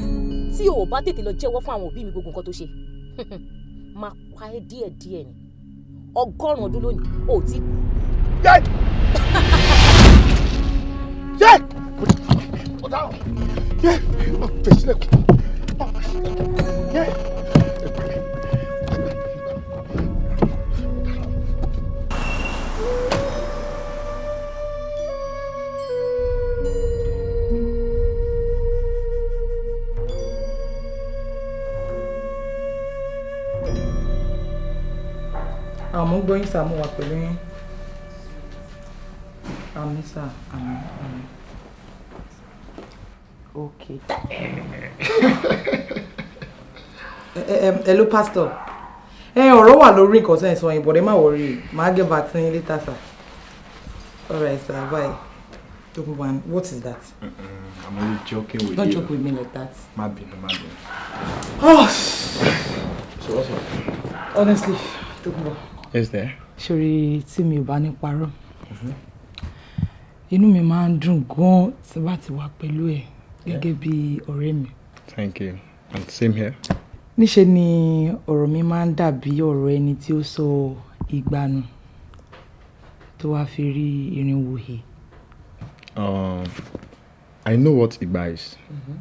Speaker 4: tí o bá tètè lọ jẹ́wọ́ fún àwọn òbí mi gbogbo nǹkan tó ṣe, máa pa ẹ́ díẹ̀díẹ̀ ni. 100 ọdún lónìí, o ò tí kú.
Speaker 16: Yé! Mo dáhùn. Yé! Mo fèsì lẹ́kùn. Mo fèsì lẹ́kùn. Yé!
Speaker 13: Àmọ́ gbọ́ yín sá, mo wà pẹ̀lú yín. Àmín sá, àmín, àmín. Okay. Hello, pastor. Ọ̀rọ̀ wà lórí nǹkan tẹ́ ẹ̀ sọ yẹn, but ẹ má worry, màá get back to yín later, sir. All right, sir, bye. Tokunbo, what is that?
Speaker 18: I'm only joking with
Speaker 13: Don't
Speaker 18: you.
Speaker 13: Don't joke with me like that.
Speaker 18: Má bínú, má bínú.
Speaker 13: Oh!
Speaker 10: So what's up?
Speaker 13: Honestly, Tokunbo.
Speaker 10: Yes, there.
Speaker 13: Ṣorí tí mi ò bá ní parọ́. Inú mi máa ń dùn gan tí bá ti wà pẹ̀lú ẹ̀ gẹ́gẹ́ bí ọ̀rẹ́ mi.
Speaker 10: Thank you. And same here.
Speaker 13: Níṣe ni ọ̀rọ̀ mi máa ń dàbí ọ̀rọ̀ ẹni tí ó sọ ìgbànú tó wá fi rí irinwó he.
Speaker 10: I know what igba is.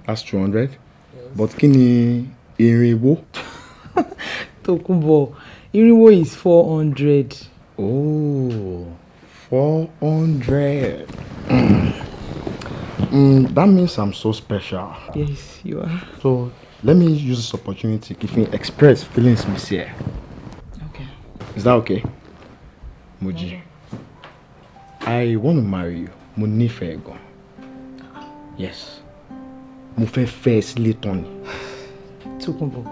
Speaker 10: That's 200. Yes. But kí ni irinwó?
Speaker 13: Tokunbo, irinwó is 400.
Speaker 10: Oh, 400. That means I'm so special.
Speaker 13: Yes, you are.
Speaker 10: So let me use this opportunity to give me express feelings, Miss here.
Speaker 13: Okay.
Speaker 10: Is that okay? Moji, I want to marry you. Mo nífẹ̀ẹ́ gan. Yes. Mo fẹ́ fẹ́ ẹ sílé tán ni.
Speaker 13: Tokunbo,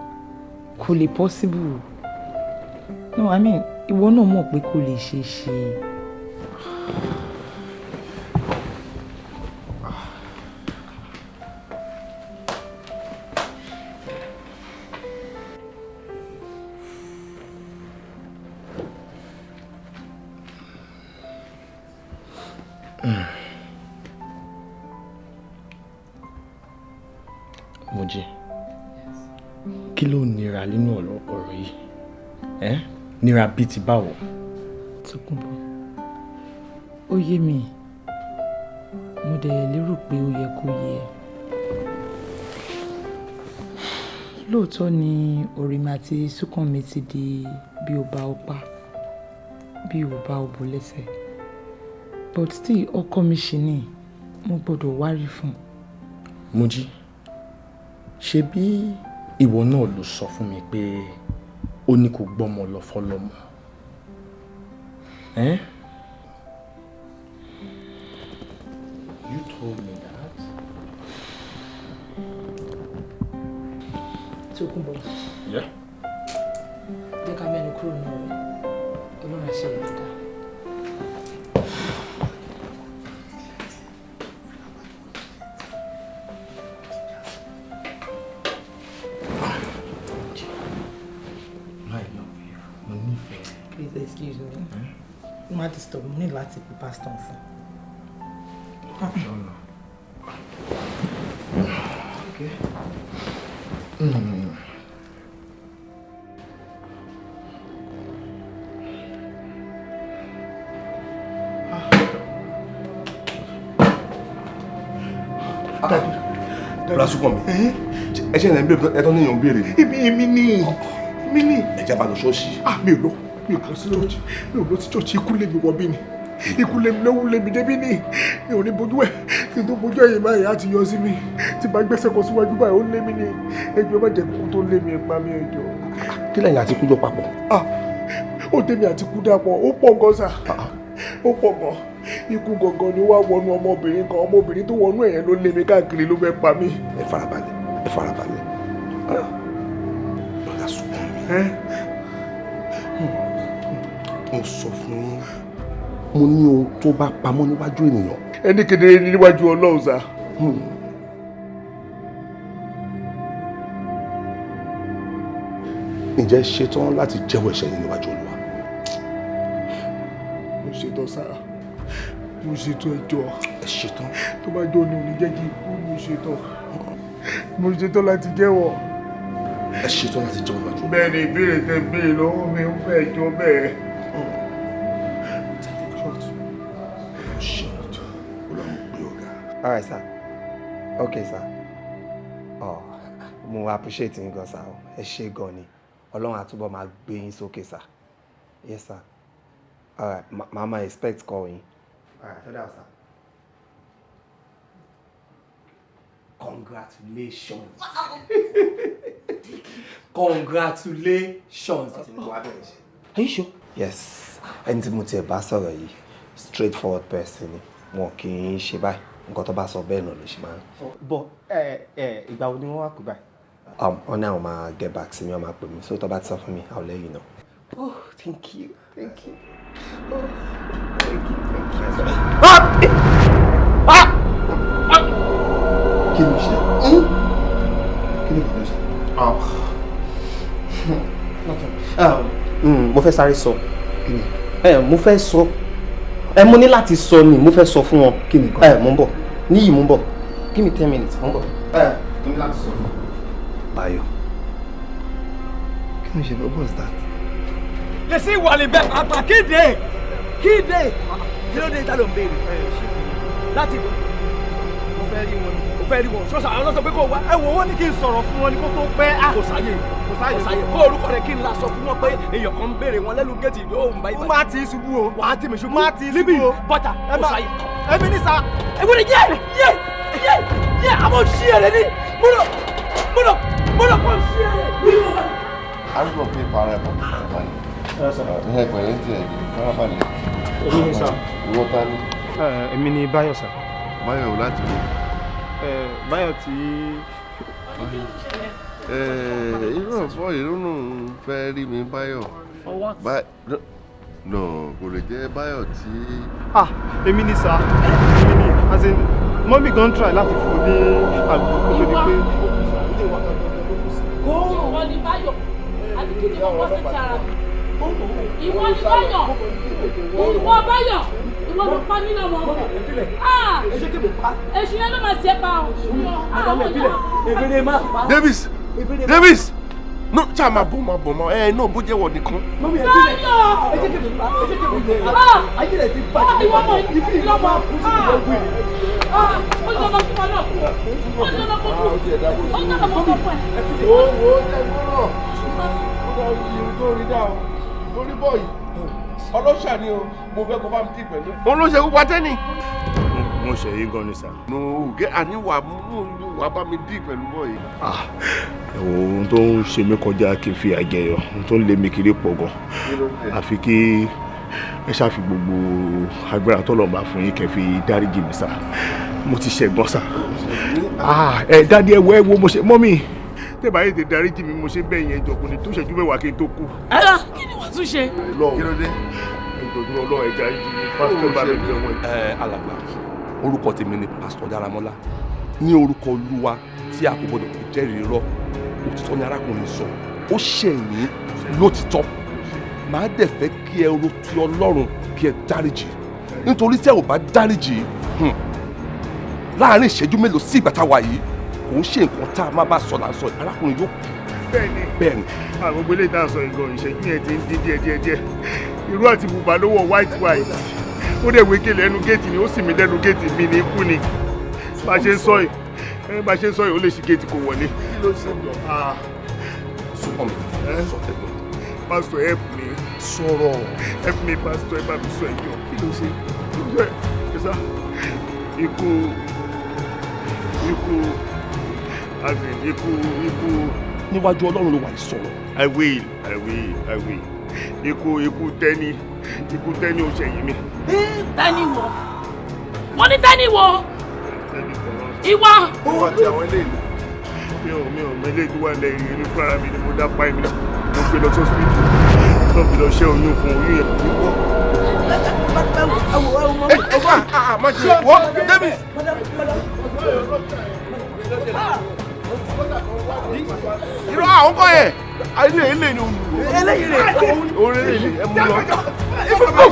Speaker 13: kò lè possible. No, I mean, ìwọ náà mọ̀ pé kò lè ṣeé ṣe.
Speaker 10: Mojí, kí ló nira nínú ọ̀rọ̀ yìí? Eh? Nira bíi ti báwo?
Speaker 13: Tókunbọ̀, ó yé mi. Mo dẹ̀ lérò pé ó yẹ kó yé ẹ. Lóòótọ́ ni Òrìmì àti Súnkànmí ti di bí ó bá ó pa, bí ó bá ó bò lẹ́sẹ̀. But still ọkọ mi ṣì ni, mo gbọ́dọ̀ wárí fún un.
Speaker 10: Mojí, ṣe bí ìwọ náà ló sọ fún mi pé ó ní kó gbọ́mọ lọ fọlọ́mọ? Eh? You told me that.
Speaker 13: Tókunbọ̀.
Speaker 10: Yeah.
Speaker 13: Jẹ́ ká mẹ́nu kúrò náà rẹ̀. Ọlọ́run á ṣe ìrọ̀dá.
Speaker 10: I love you. Mo nífẹ̀ẹ́.
Speaker 13: Please excuse me. Má disturb, mo ní láti pe pastor fún.
Speaker 10: No, no. Okay. Mm.
Speaker 17: Lásùkàn mi, ẹ ṣe ẹ̀ ń bèrè ẹ tán níyàn ń béèrè ni.
Speaker 5: Èmi ni èmi ni.
Speaker 17: Ẹ jẹ́ bá lọ ṣọ́ọ̀ṣì.
Speaker 5: Ah, mi ò lọ, mi ò lọ sí ṣọ́ọ̀ṣì, mi ò lọ sí ṣọ́ọ̀ṣì, ikú lé mi wọ bí ni, ikú lé mi lọ́wọ́ lé mi débí ni, mi ò ní bojú ẹ̀, kí n tó bojú ẹ̀yìn báyìí á ti yọ sí mi, tí bá gbẹ́sẹ̀ kan síwájú báyìí ó lé mi ni, ẹjọ́ má jẹ́ kókó tó lé mi ẹ pa mí ẹjọ́.
Speaker 17: Kí lẹ́yìn àti kú jọ papọ̀?
Speaker 5: Ah, ó tèmi àti kú dàpọ̀, ó pọ̀ gan sà, ó pọ̀ gan. Ikú gangan ni wá wọnú ọmọbìnrin kan, ọmọbìnrin tó wọnú ẹ̀yẹn ló lé mi káàkiri ló fẹ́ pa mí.
Speaker 17: Ẹ farabalẹ̀, ẹ farabalẹ̀. Brother Súnkànmí, mo sọ fún yín, mo ní ohun tó bá pamọ́ níwájú ènìyàn.
Speaker 5: Ẹni kedere ni níwájú Ọlọ́run sà.
Speaker 17: Ǹjẹ́ ṣetán láti jẹ́wọ́ ẹ̀ṣẹ̀ yín níwájú Olúwa?
Speaker 5: Mo ṣetán sà. Mo ṣetán ẹjọ́.
Speaker 17: Ẹ ṣetán.
Speaker 5: Tó bá jọ ni ò ní jẹ́ kí n kú, mo ṣetán. Mo ṣetán láti jẹ́wọ́.
Speaker 17: Ẹ ṣetán láti jẹ́wọ́ níwájú Olúwa.
Speaker 5: Bẹ́ẹ̀ ni ìbéèrè tẹ́ béèrè lọ́wọ́ mi ń fẹ́ jọ bẹ́ẹ̀.
Speaker 19: All right, sir. Okay, sir. Oh, mo appreciate yín gan, sir. Ẹ ṣé gan ni. Ọlọ́run á túbọ̀ máa gbé yín sókè, sir. Yes, sir. All right, màá expect call yín. All right, hold on, sir. Congratulations. Congratulations.
Speaker 14: Are you sure?
Speaker 19: Yes. Ẹni tí mo tiẹ̀ bá sọ̀rọ̀ yìí, straightforward person ni. Wọn kì í ṣe báyìí. Nǹkan tó bá sọ bẹ́ẹ̀ náà ló ṣe máa ń.
Speaker 14: But ìgbà wo ni wọ́n wá pè báyìí?
Speaker 19: Wọ́n ní àwọn máa get back sí mi, wọ́n máa pè mí. So tó bá ti sọ fún mi, I will let you know.
Speaker 14: Oh, thank you, thank you. Oh, thank you, thank you.
Speaker 17: Ah! Ah! Kí ló ṣe? Kí ló ṣe?
Speaker 14: Mo fẹ́ sáré sọ. Mo fẹ́ sọ. Mo ní láti sọ ni, mo fẹ́ sọ fún wọn.
Speaker 19: Kí ni gan?
Speaker 14: Mo ń bọ̀. Níyì mo ń bọ̀. Give me 10 minutes, mo ń bọ̀. Mo ní láti sọ.
Speaker 19: Báyọ̀. Kí ló ṣe? What was that?
Speaker 7: Lè sí ìwà lè bẹ pàápàá kéde kéde kí ló dé ta ló ń béèrè láti mo fẹ́ rí wọn mo fẹ́ rí wọn ṣọ́ṣà àwọn lọ́sọ̀ pé kò wá ẹ wò wọ́n ní kí n sọ̀rọ̀ fún wọn ní kó tó pẹ́ kò sáyè kò sáyè kò sáyè kó orúkọ rẹ kí n la sọ fún wọn pé èèyàn kan ń béèrè wọn lẹ́nu géètì ìlú òun báyìí.
Speaker 3: Má ti ṣubú o.
Speaker 7: Wà á ti mi ṣubú.
Speaker 3: Má ti ṣubú o.
Speaker 7: Bọ́tà kò sáyè.
Speaker 3: Èmi ní sa.
Speaker 7: Èmi ní yé yé yé yé àwọn òṣì èrè ni múlò múlò múlò kò ṣí èrè.
Speaker 17: Arúgbó pé para ẹ̀ bọ̀ ẹ pẹ̀lẹ́ tiẹ̀ ní farabalẹ̀.
Speaker 15: Èmi ni sà.
Speaker 17: Ìwọ ta ni?
Speaker 15: Èmi ni Báyọ̀ sà.
Speaker 17: Báyọ̀ ò láti wò.
Speaker 15: Báyọ̀ tí.
Speaker 17: Irú ọ̀fọ́ ìrúnú fẹ́ rí mi Báyọ̀.
Speaker 6: For what?
Speaker 17: No, kò lè jẹ́ Báyọ̀ tí.
Speaker 15: Ah, èmi ni sà. Èmi ni as in mọ́mí gan try láti fún ní àgbo kó tó di pé.
Speaker 6: Ìwọ ni Báyọ̀, àbí kí ni mo kọ́ sí ti ara mi? Ìwọ ni Báyọ̀, ìwọ Báyọ̀, ìwọ ló pa mí lọ́mọ. Èṣù yẹn ló máa ṣe pa o.
Speaker 17: Davis, Davis, no, ṣá máa bọ̀ máa bọ̀ máa ẹ náà bó jẹ́ wọ̀ nìkan.
Speaker 6: Báyọ̀! Ó ní dandan kí wọn náà kú. Ó ní dandan kó kú. Ó ní dandan kó sọ fún ẹ.
Speaker 17: Wo wo jẹ́ gbọ́rọ̀. Ó dá iye tó rí dá o. Lórí bọ́ọ̀yì. Ọlọ́ṣà ni o, mo fẹ́ kó bá mi dì pẹ̀lú. Òun ló ṣe kú pa Tẹ́ni.
Speaker 5: Mo ṣe yín gan ni sà.
Speaker 17: Mo gé àní wà mú wà bá mi dì pẹ̀lú bọ́ọ̀yì.
Speaker 5: Ẹ wo ohun tó ń ṣe mí kọjá kí n fi àjẹyọ, ohun tó ń lé mi kiri pọ̀ gan. Àfi kí ẹ ṣáà fi gbogbo agbára tọ́lọ̀ bá fún yín kẹ́ fi dáríjì mi sà. Mo ti ṣẹ̀gbọ́n sà. Ẹ dádì, ẹ wo, ẹ wo, mo ṣe mọ́mì. Tẹ́ bá yé tẹ dáríjì mi, mo ṣe bẹ́ẹ̀ yẹn jọ, kò ní tó ṣẹ́jú mẹ́wàá kí n tó kú.
Speaker 6: Kí ni wọ́n tún ṣe?
Speaker 17: Kí ló dé?
Speaker 5: Ìjọba Ọlọ́run, ẹ dáríjì mi, pásítọ̀ bá mi bẹ̀ wọ́n.
Speaker 17: Ẹ alàgbà, orúkọ tèmi ni Pásítọ̀ Dáramọ́lá. Ní orúkọ Olúwa tí a kò gbọdọ̀ fi jẹ́rìí irọ́, òtítọ́ ni arákùnrin sọ. Ó ṣẹ̀yìn lótìtọ́. Màá dẹ̀ fẹ́ kí ẹ ro ti Ọlọ́run kí ẹ dáríjì. Nítorí tí ẹ ò bá dáríjì, láàárín ìṣẹ́jú mélòó sí ìgbà tá a wà yìí, kò ń ṣe nǹkan tá a máa bá sọ là ń sọ, arákùnrin yóò kú.
Speaker 5: Bẹ́ẹ̀ni.
Speaker 17: Bẹ́ẹ̀ni.
Speaker 5: Àwọn gbogbo eléyìí tá a sọ ìgàn ìṣẹ́jú yẹn ti ń dín díẹ̀ díẹ̀ díẹ̀. Irú àti bùbá ló wọ̀ white white. Ó dẹ̀ wé kele ẹnu géètì ni, ó sì mí lẹ́nu géètì mi ní ikú ni. Bá a ṣe ń sọ yìí, bá a ṣe ń sọ yìí, ó lè ṣí géètì kò wọlé.
Speaker 17: Kí ló ṣe lọ? Súnkàn mi, sọ tẹ̀gbọ́n.
Speaker 5: Pastor, help me.
Speaker 17: Sọ̀rọ̀.
Speaker 5: Help me, pastor, ẹ bá mi sọ ẹjọ́.
Speaker 17: Kí ló ṣe?
Speaker 5: Ikú ikú as in ikú ikú.
Speaker 17: Níwájú Ọlọ́run ló wà, ìsọ̀rọ̀.
Speaker 5: I will, I will, I will. Ikú ikú Tẹ́ni, ikú Tẹ́ni ò ṣẹ̀yìn mi.
Speaker 6: Tẹ́ni wo? Mo ní Tẹ́ni wo? Ìwọ.
Speaker 5: Ó àti àwọn eléyìí. Mi ò mọ eléyìí tó wà lẹ́yìn èmi fúnra mi ni mo dá pa èmi náà. Mo gbé lọ sí hospital. Náà fi lọ ṣẹ́ oyún fún oyún yẹn.
Speaker 17: Ẹ wá, má ṣe wọ́n Davis. Irọ́ àwọn kọ́ yẹn, ilé ilé ni olùwò.
Speaker 7: Eléyìí rè.
Speaker 17: Orí ilé ẹ mú lọ.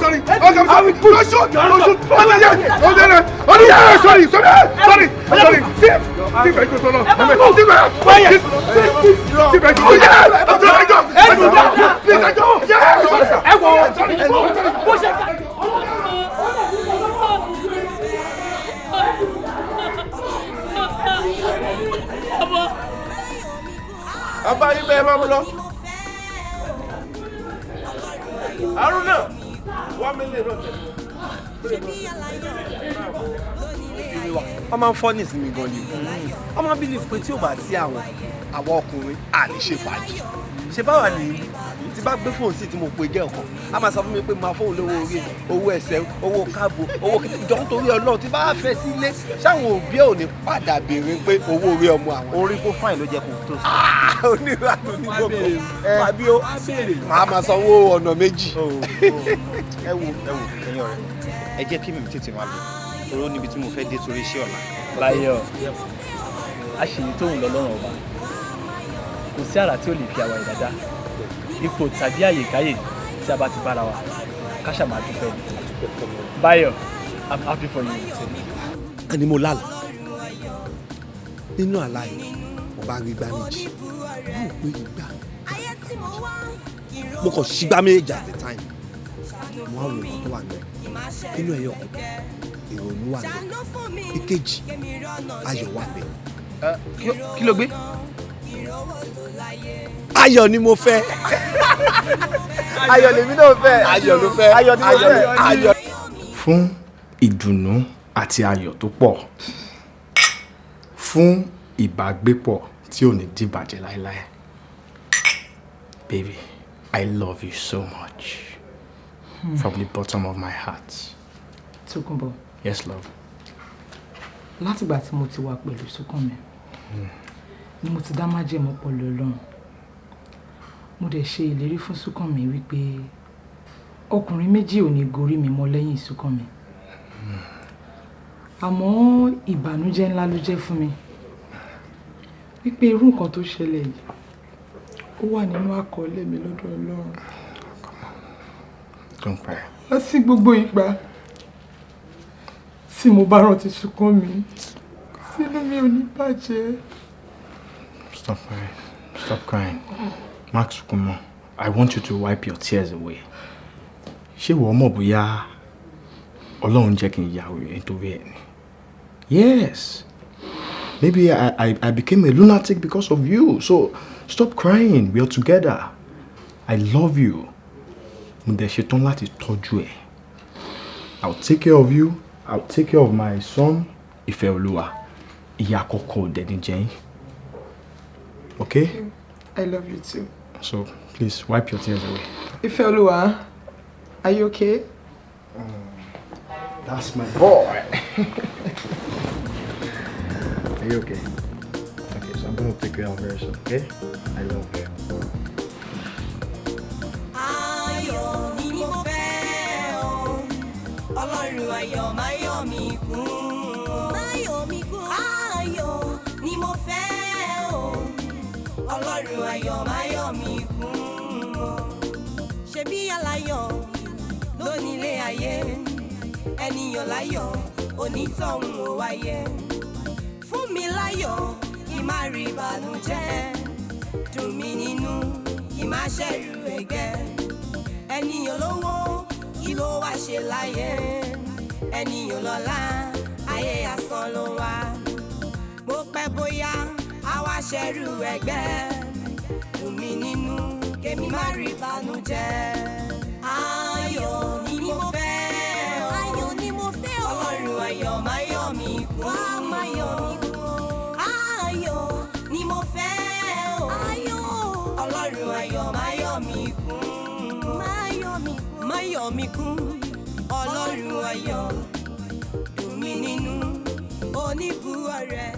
Speaker 17: Sorry, okay, sorry. No shoot, no shoot. Oh, yeah, oh, yeah, sorry, sorry, sorry, sorry. Chief, chief, I go to law. Chief, chief, I go. Oh, yeah, I'm sorry, I go. I go. Please, I go. Yeah,
Speaker 7: Ẹ wo, bó ṣe ká.
Speaker 17: Bàbá yín bẹ́ẹ̀ máa mú lọ. Haruna, wá mi lè rọ̀ tẹ̀lé.
Speaker 19: Wọ́n máa ń fọ́ ní ìsinmi gan ni. Wọ́n máa ń believe pé tí ò bá sí àwọn àwọn ọkùnrin, à lè ṣe fàájì. Ṣe báwa ní tí bá gbé fóònù sí tí mo pe gẹ́ ọ̀kan, a máa sọ fún mi pé máa fóònù lówó orí, owó ẹsẹ̀, owó káàbò, owó kìtì jọ, nítorí Ọlọ́run, tí bá fẹ́ sílé, ṣáwọn òbí ẹ̀ ò ní padà béèrè pé owó orí ọmọ àwọn.
Speaker 20: Orí kó fáìn ló jẹ kó tó sọ.
Speaker 19: Onírànú ní gbogbo àbí ó máa máa sanwó ọ̀nà méjì.
Speaker 20: Ẹ wo, ẹ wo, ẹ̀yin ọ̀rẹ́, ẹ jẹ́ kí mi tètè máa lọ torí ó níbi tí mo fẹ́ dé torí iṣẹ́ ọ̀la.
Speaker 7: Báyọ̀, a ṣèyí tóun lọ lọ́rùn ọba. Kò sí àrà tí ó lè fi àwa ìdádá ipò tàbí àyèkáyè tí a bá ti bára wa, ká ṣáà máa dúpẹ́ ni. Báyọ̀, I'm happy for you.
Speaker 19: Àní mo lálàá. Nínú àlá yìí, mo bá rí igbá méjì. Mo rò pé igbá, mo kàn ṣígbá méjì at the time. Mo á wo nǹkan tó wà níbẹ̀. Nínú ẹyọ kan, ìrònú wà níbẹ̀. Ìkejì, ayọ̀ wà níbẹ̀.
Speaker 20: Kí ló gbé?
Speaker 19: Ayọ̀ ni mo fẹ́.
Speaker 3: Ayọ̀ lèmi náà fẹ́.
Speaker 19: Ayọ̀ ló fẹ́.
Speaker 3: Ayọ̀ ni mo fẹ́.
Speaker 19: Ayọ̀.
Speaker 18: Fún ìdùnnú àti ayọ̀ tó pọ̀, fún ìbágbépọ̀ tí ò ní dìbàjẹ́ láéláé. Baby, I love you so much from the bottom of my heart.
Speaker 13: Tókunbọ̀.
Speaker 18: Yes, love.
Speaker 13: Látìgbà tí mo ti wà pẹ̀lú Súnkànmí ni mo ti dá májẹ̀mú pẹ̀lú Ọlọ́run. Mo dẹ̀ ṣe ìlérí fún Súnkànmí wípé ọkùnrin méjì ò ní gorí mi mọ́ lẹ́yìn Súnkànmí. Àmọ́ ìbànújẹ́ ńlá ló jẹ́ fún mi wípé irú nǹkan tó ṣẹlẹ̀ yìí, ó wà nínú àkọọ́lẹ̀ mi lọ́dọ̀ Ọlọ́run.
Speaker 18: Don't cry.
Speaker 13: Láti gbogbo ìgbà tí mo bá rántí Súnkànmí, sínú mi ò ní bàjẹ́.
Speaker 18: Stop crying. Stop crying. Má sunkún mọ́. I want you to wipe your tears away. Ṣé ìwọ mọ̀ bóyá Ọlọ́run jẹ́ kí n ya wèrè nítorí ẹ̀ ni?
Speaker 10: Yes. Maybe I became a lunatic because of you. So stop crying. We are together. I love you. Mo dẹ̀ ṣetán láti tọ́jú ẹ. I'll take care of you. I'll take care of my son. Ìfẹ́ Olúwa. Ìyà àkọ́kọ́ ò dẹ̀ ní jẹ yín. Okay?
Speaker 21: I love you too.
Speaker 10: So please wipe your tears away.
Speaker 21: Ifeoluwa, are you okay?
Speaker 10: That's my boy. Are you okay? Okay, so I'm gonna take you out very soon, okay? I love you.
Speaker 1: Ayọ̀ ni mo fẹ́ o, Ọlọ́run ayọ̀ máyọ̀ mi kún. Máyọ̀ mi kún. Ayọ̀ ni mo fẹ́ o, Ọlọ́run ayọ̀ máyọ̀ mi kún. Ṣebí aláyọ̀ lónílé ayé, ènìyàn láyọ̀ onítọ̀hún ò wáyé. Fún mi láyọ̀ kí má rí ìbànújẹ́, dùn mí nínú kí má ṣẹ̀rù ẹ̀gẹ́. Ènìyàn lówó kí ló wá ṣe láyé, ènìyàn lọ́lá ayé asán ló wá. Bó pẹ́ bóyá a wá ṣẹ̀rù ẹ̀gbẹ́, dùn mí nínú kémi má rí ìbànújẹ́. Ayọ̀ ni mo fẹ́ o, ayọ̀ ni mo fẹ́ o, Ọlọ́run ayọ̀ máyọ̀ mi kún. Wá máyọ̀ mi kún. Ayọ̀ ni mo fẹ́ o, ayọ̀, Ọlọ́run ayọ̀ máyọ̀ mi kún. Máyọ̀ mi kún. Máyọ̀ mi kún. Ọlọ́run ayọ̀ dùn mí nínú oníbùú ọ̀rẹ́.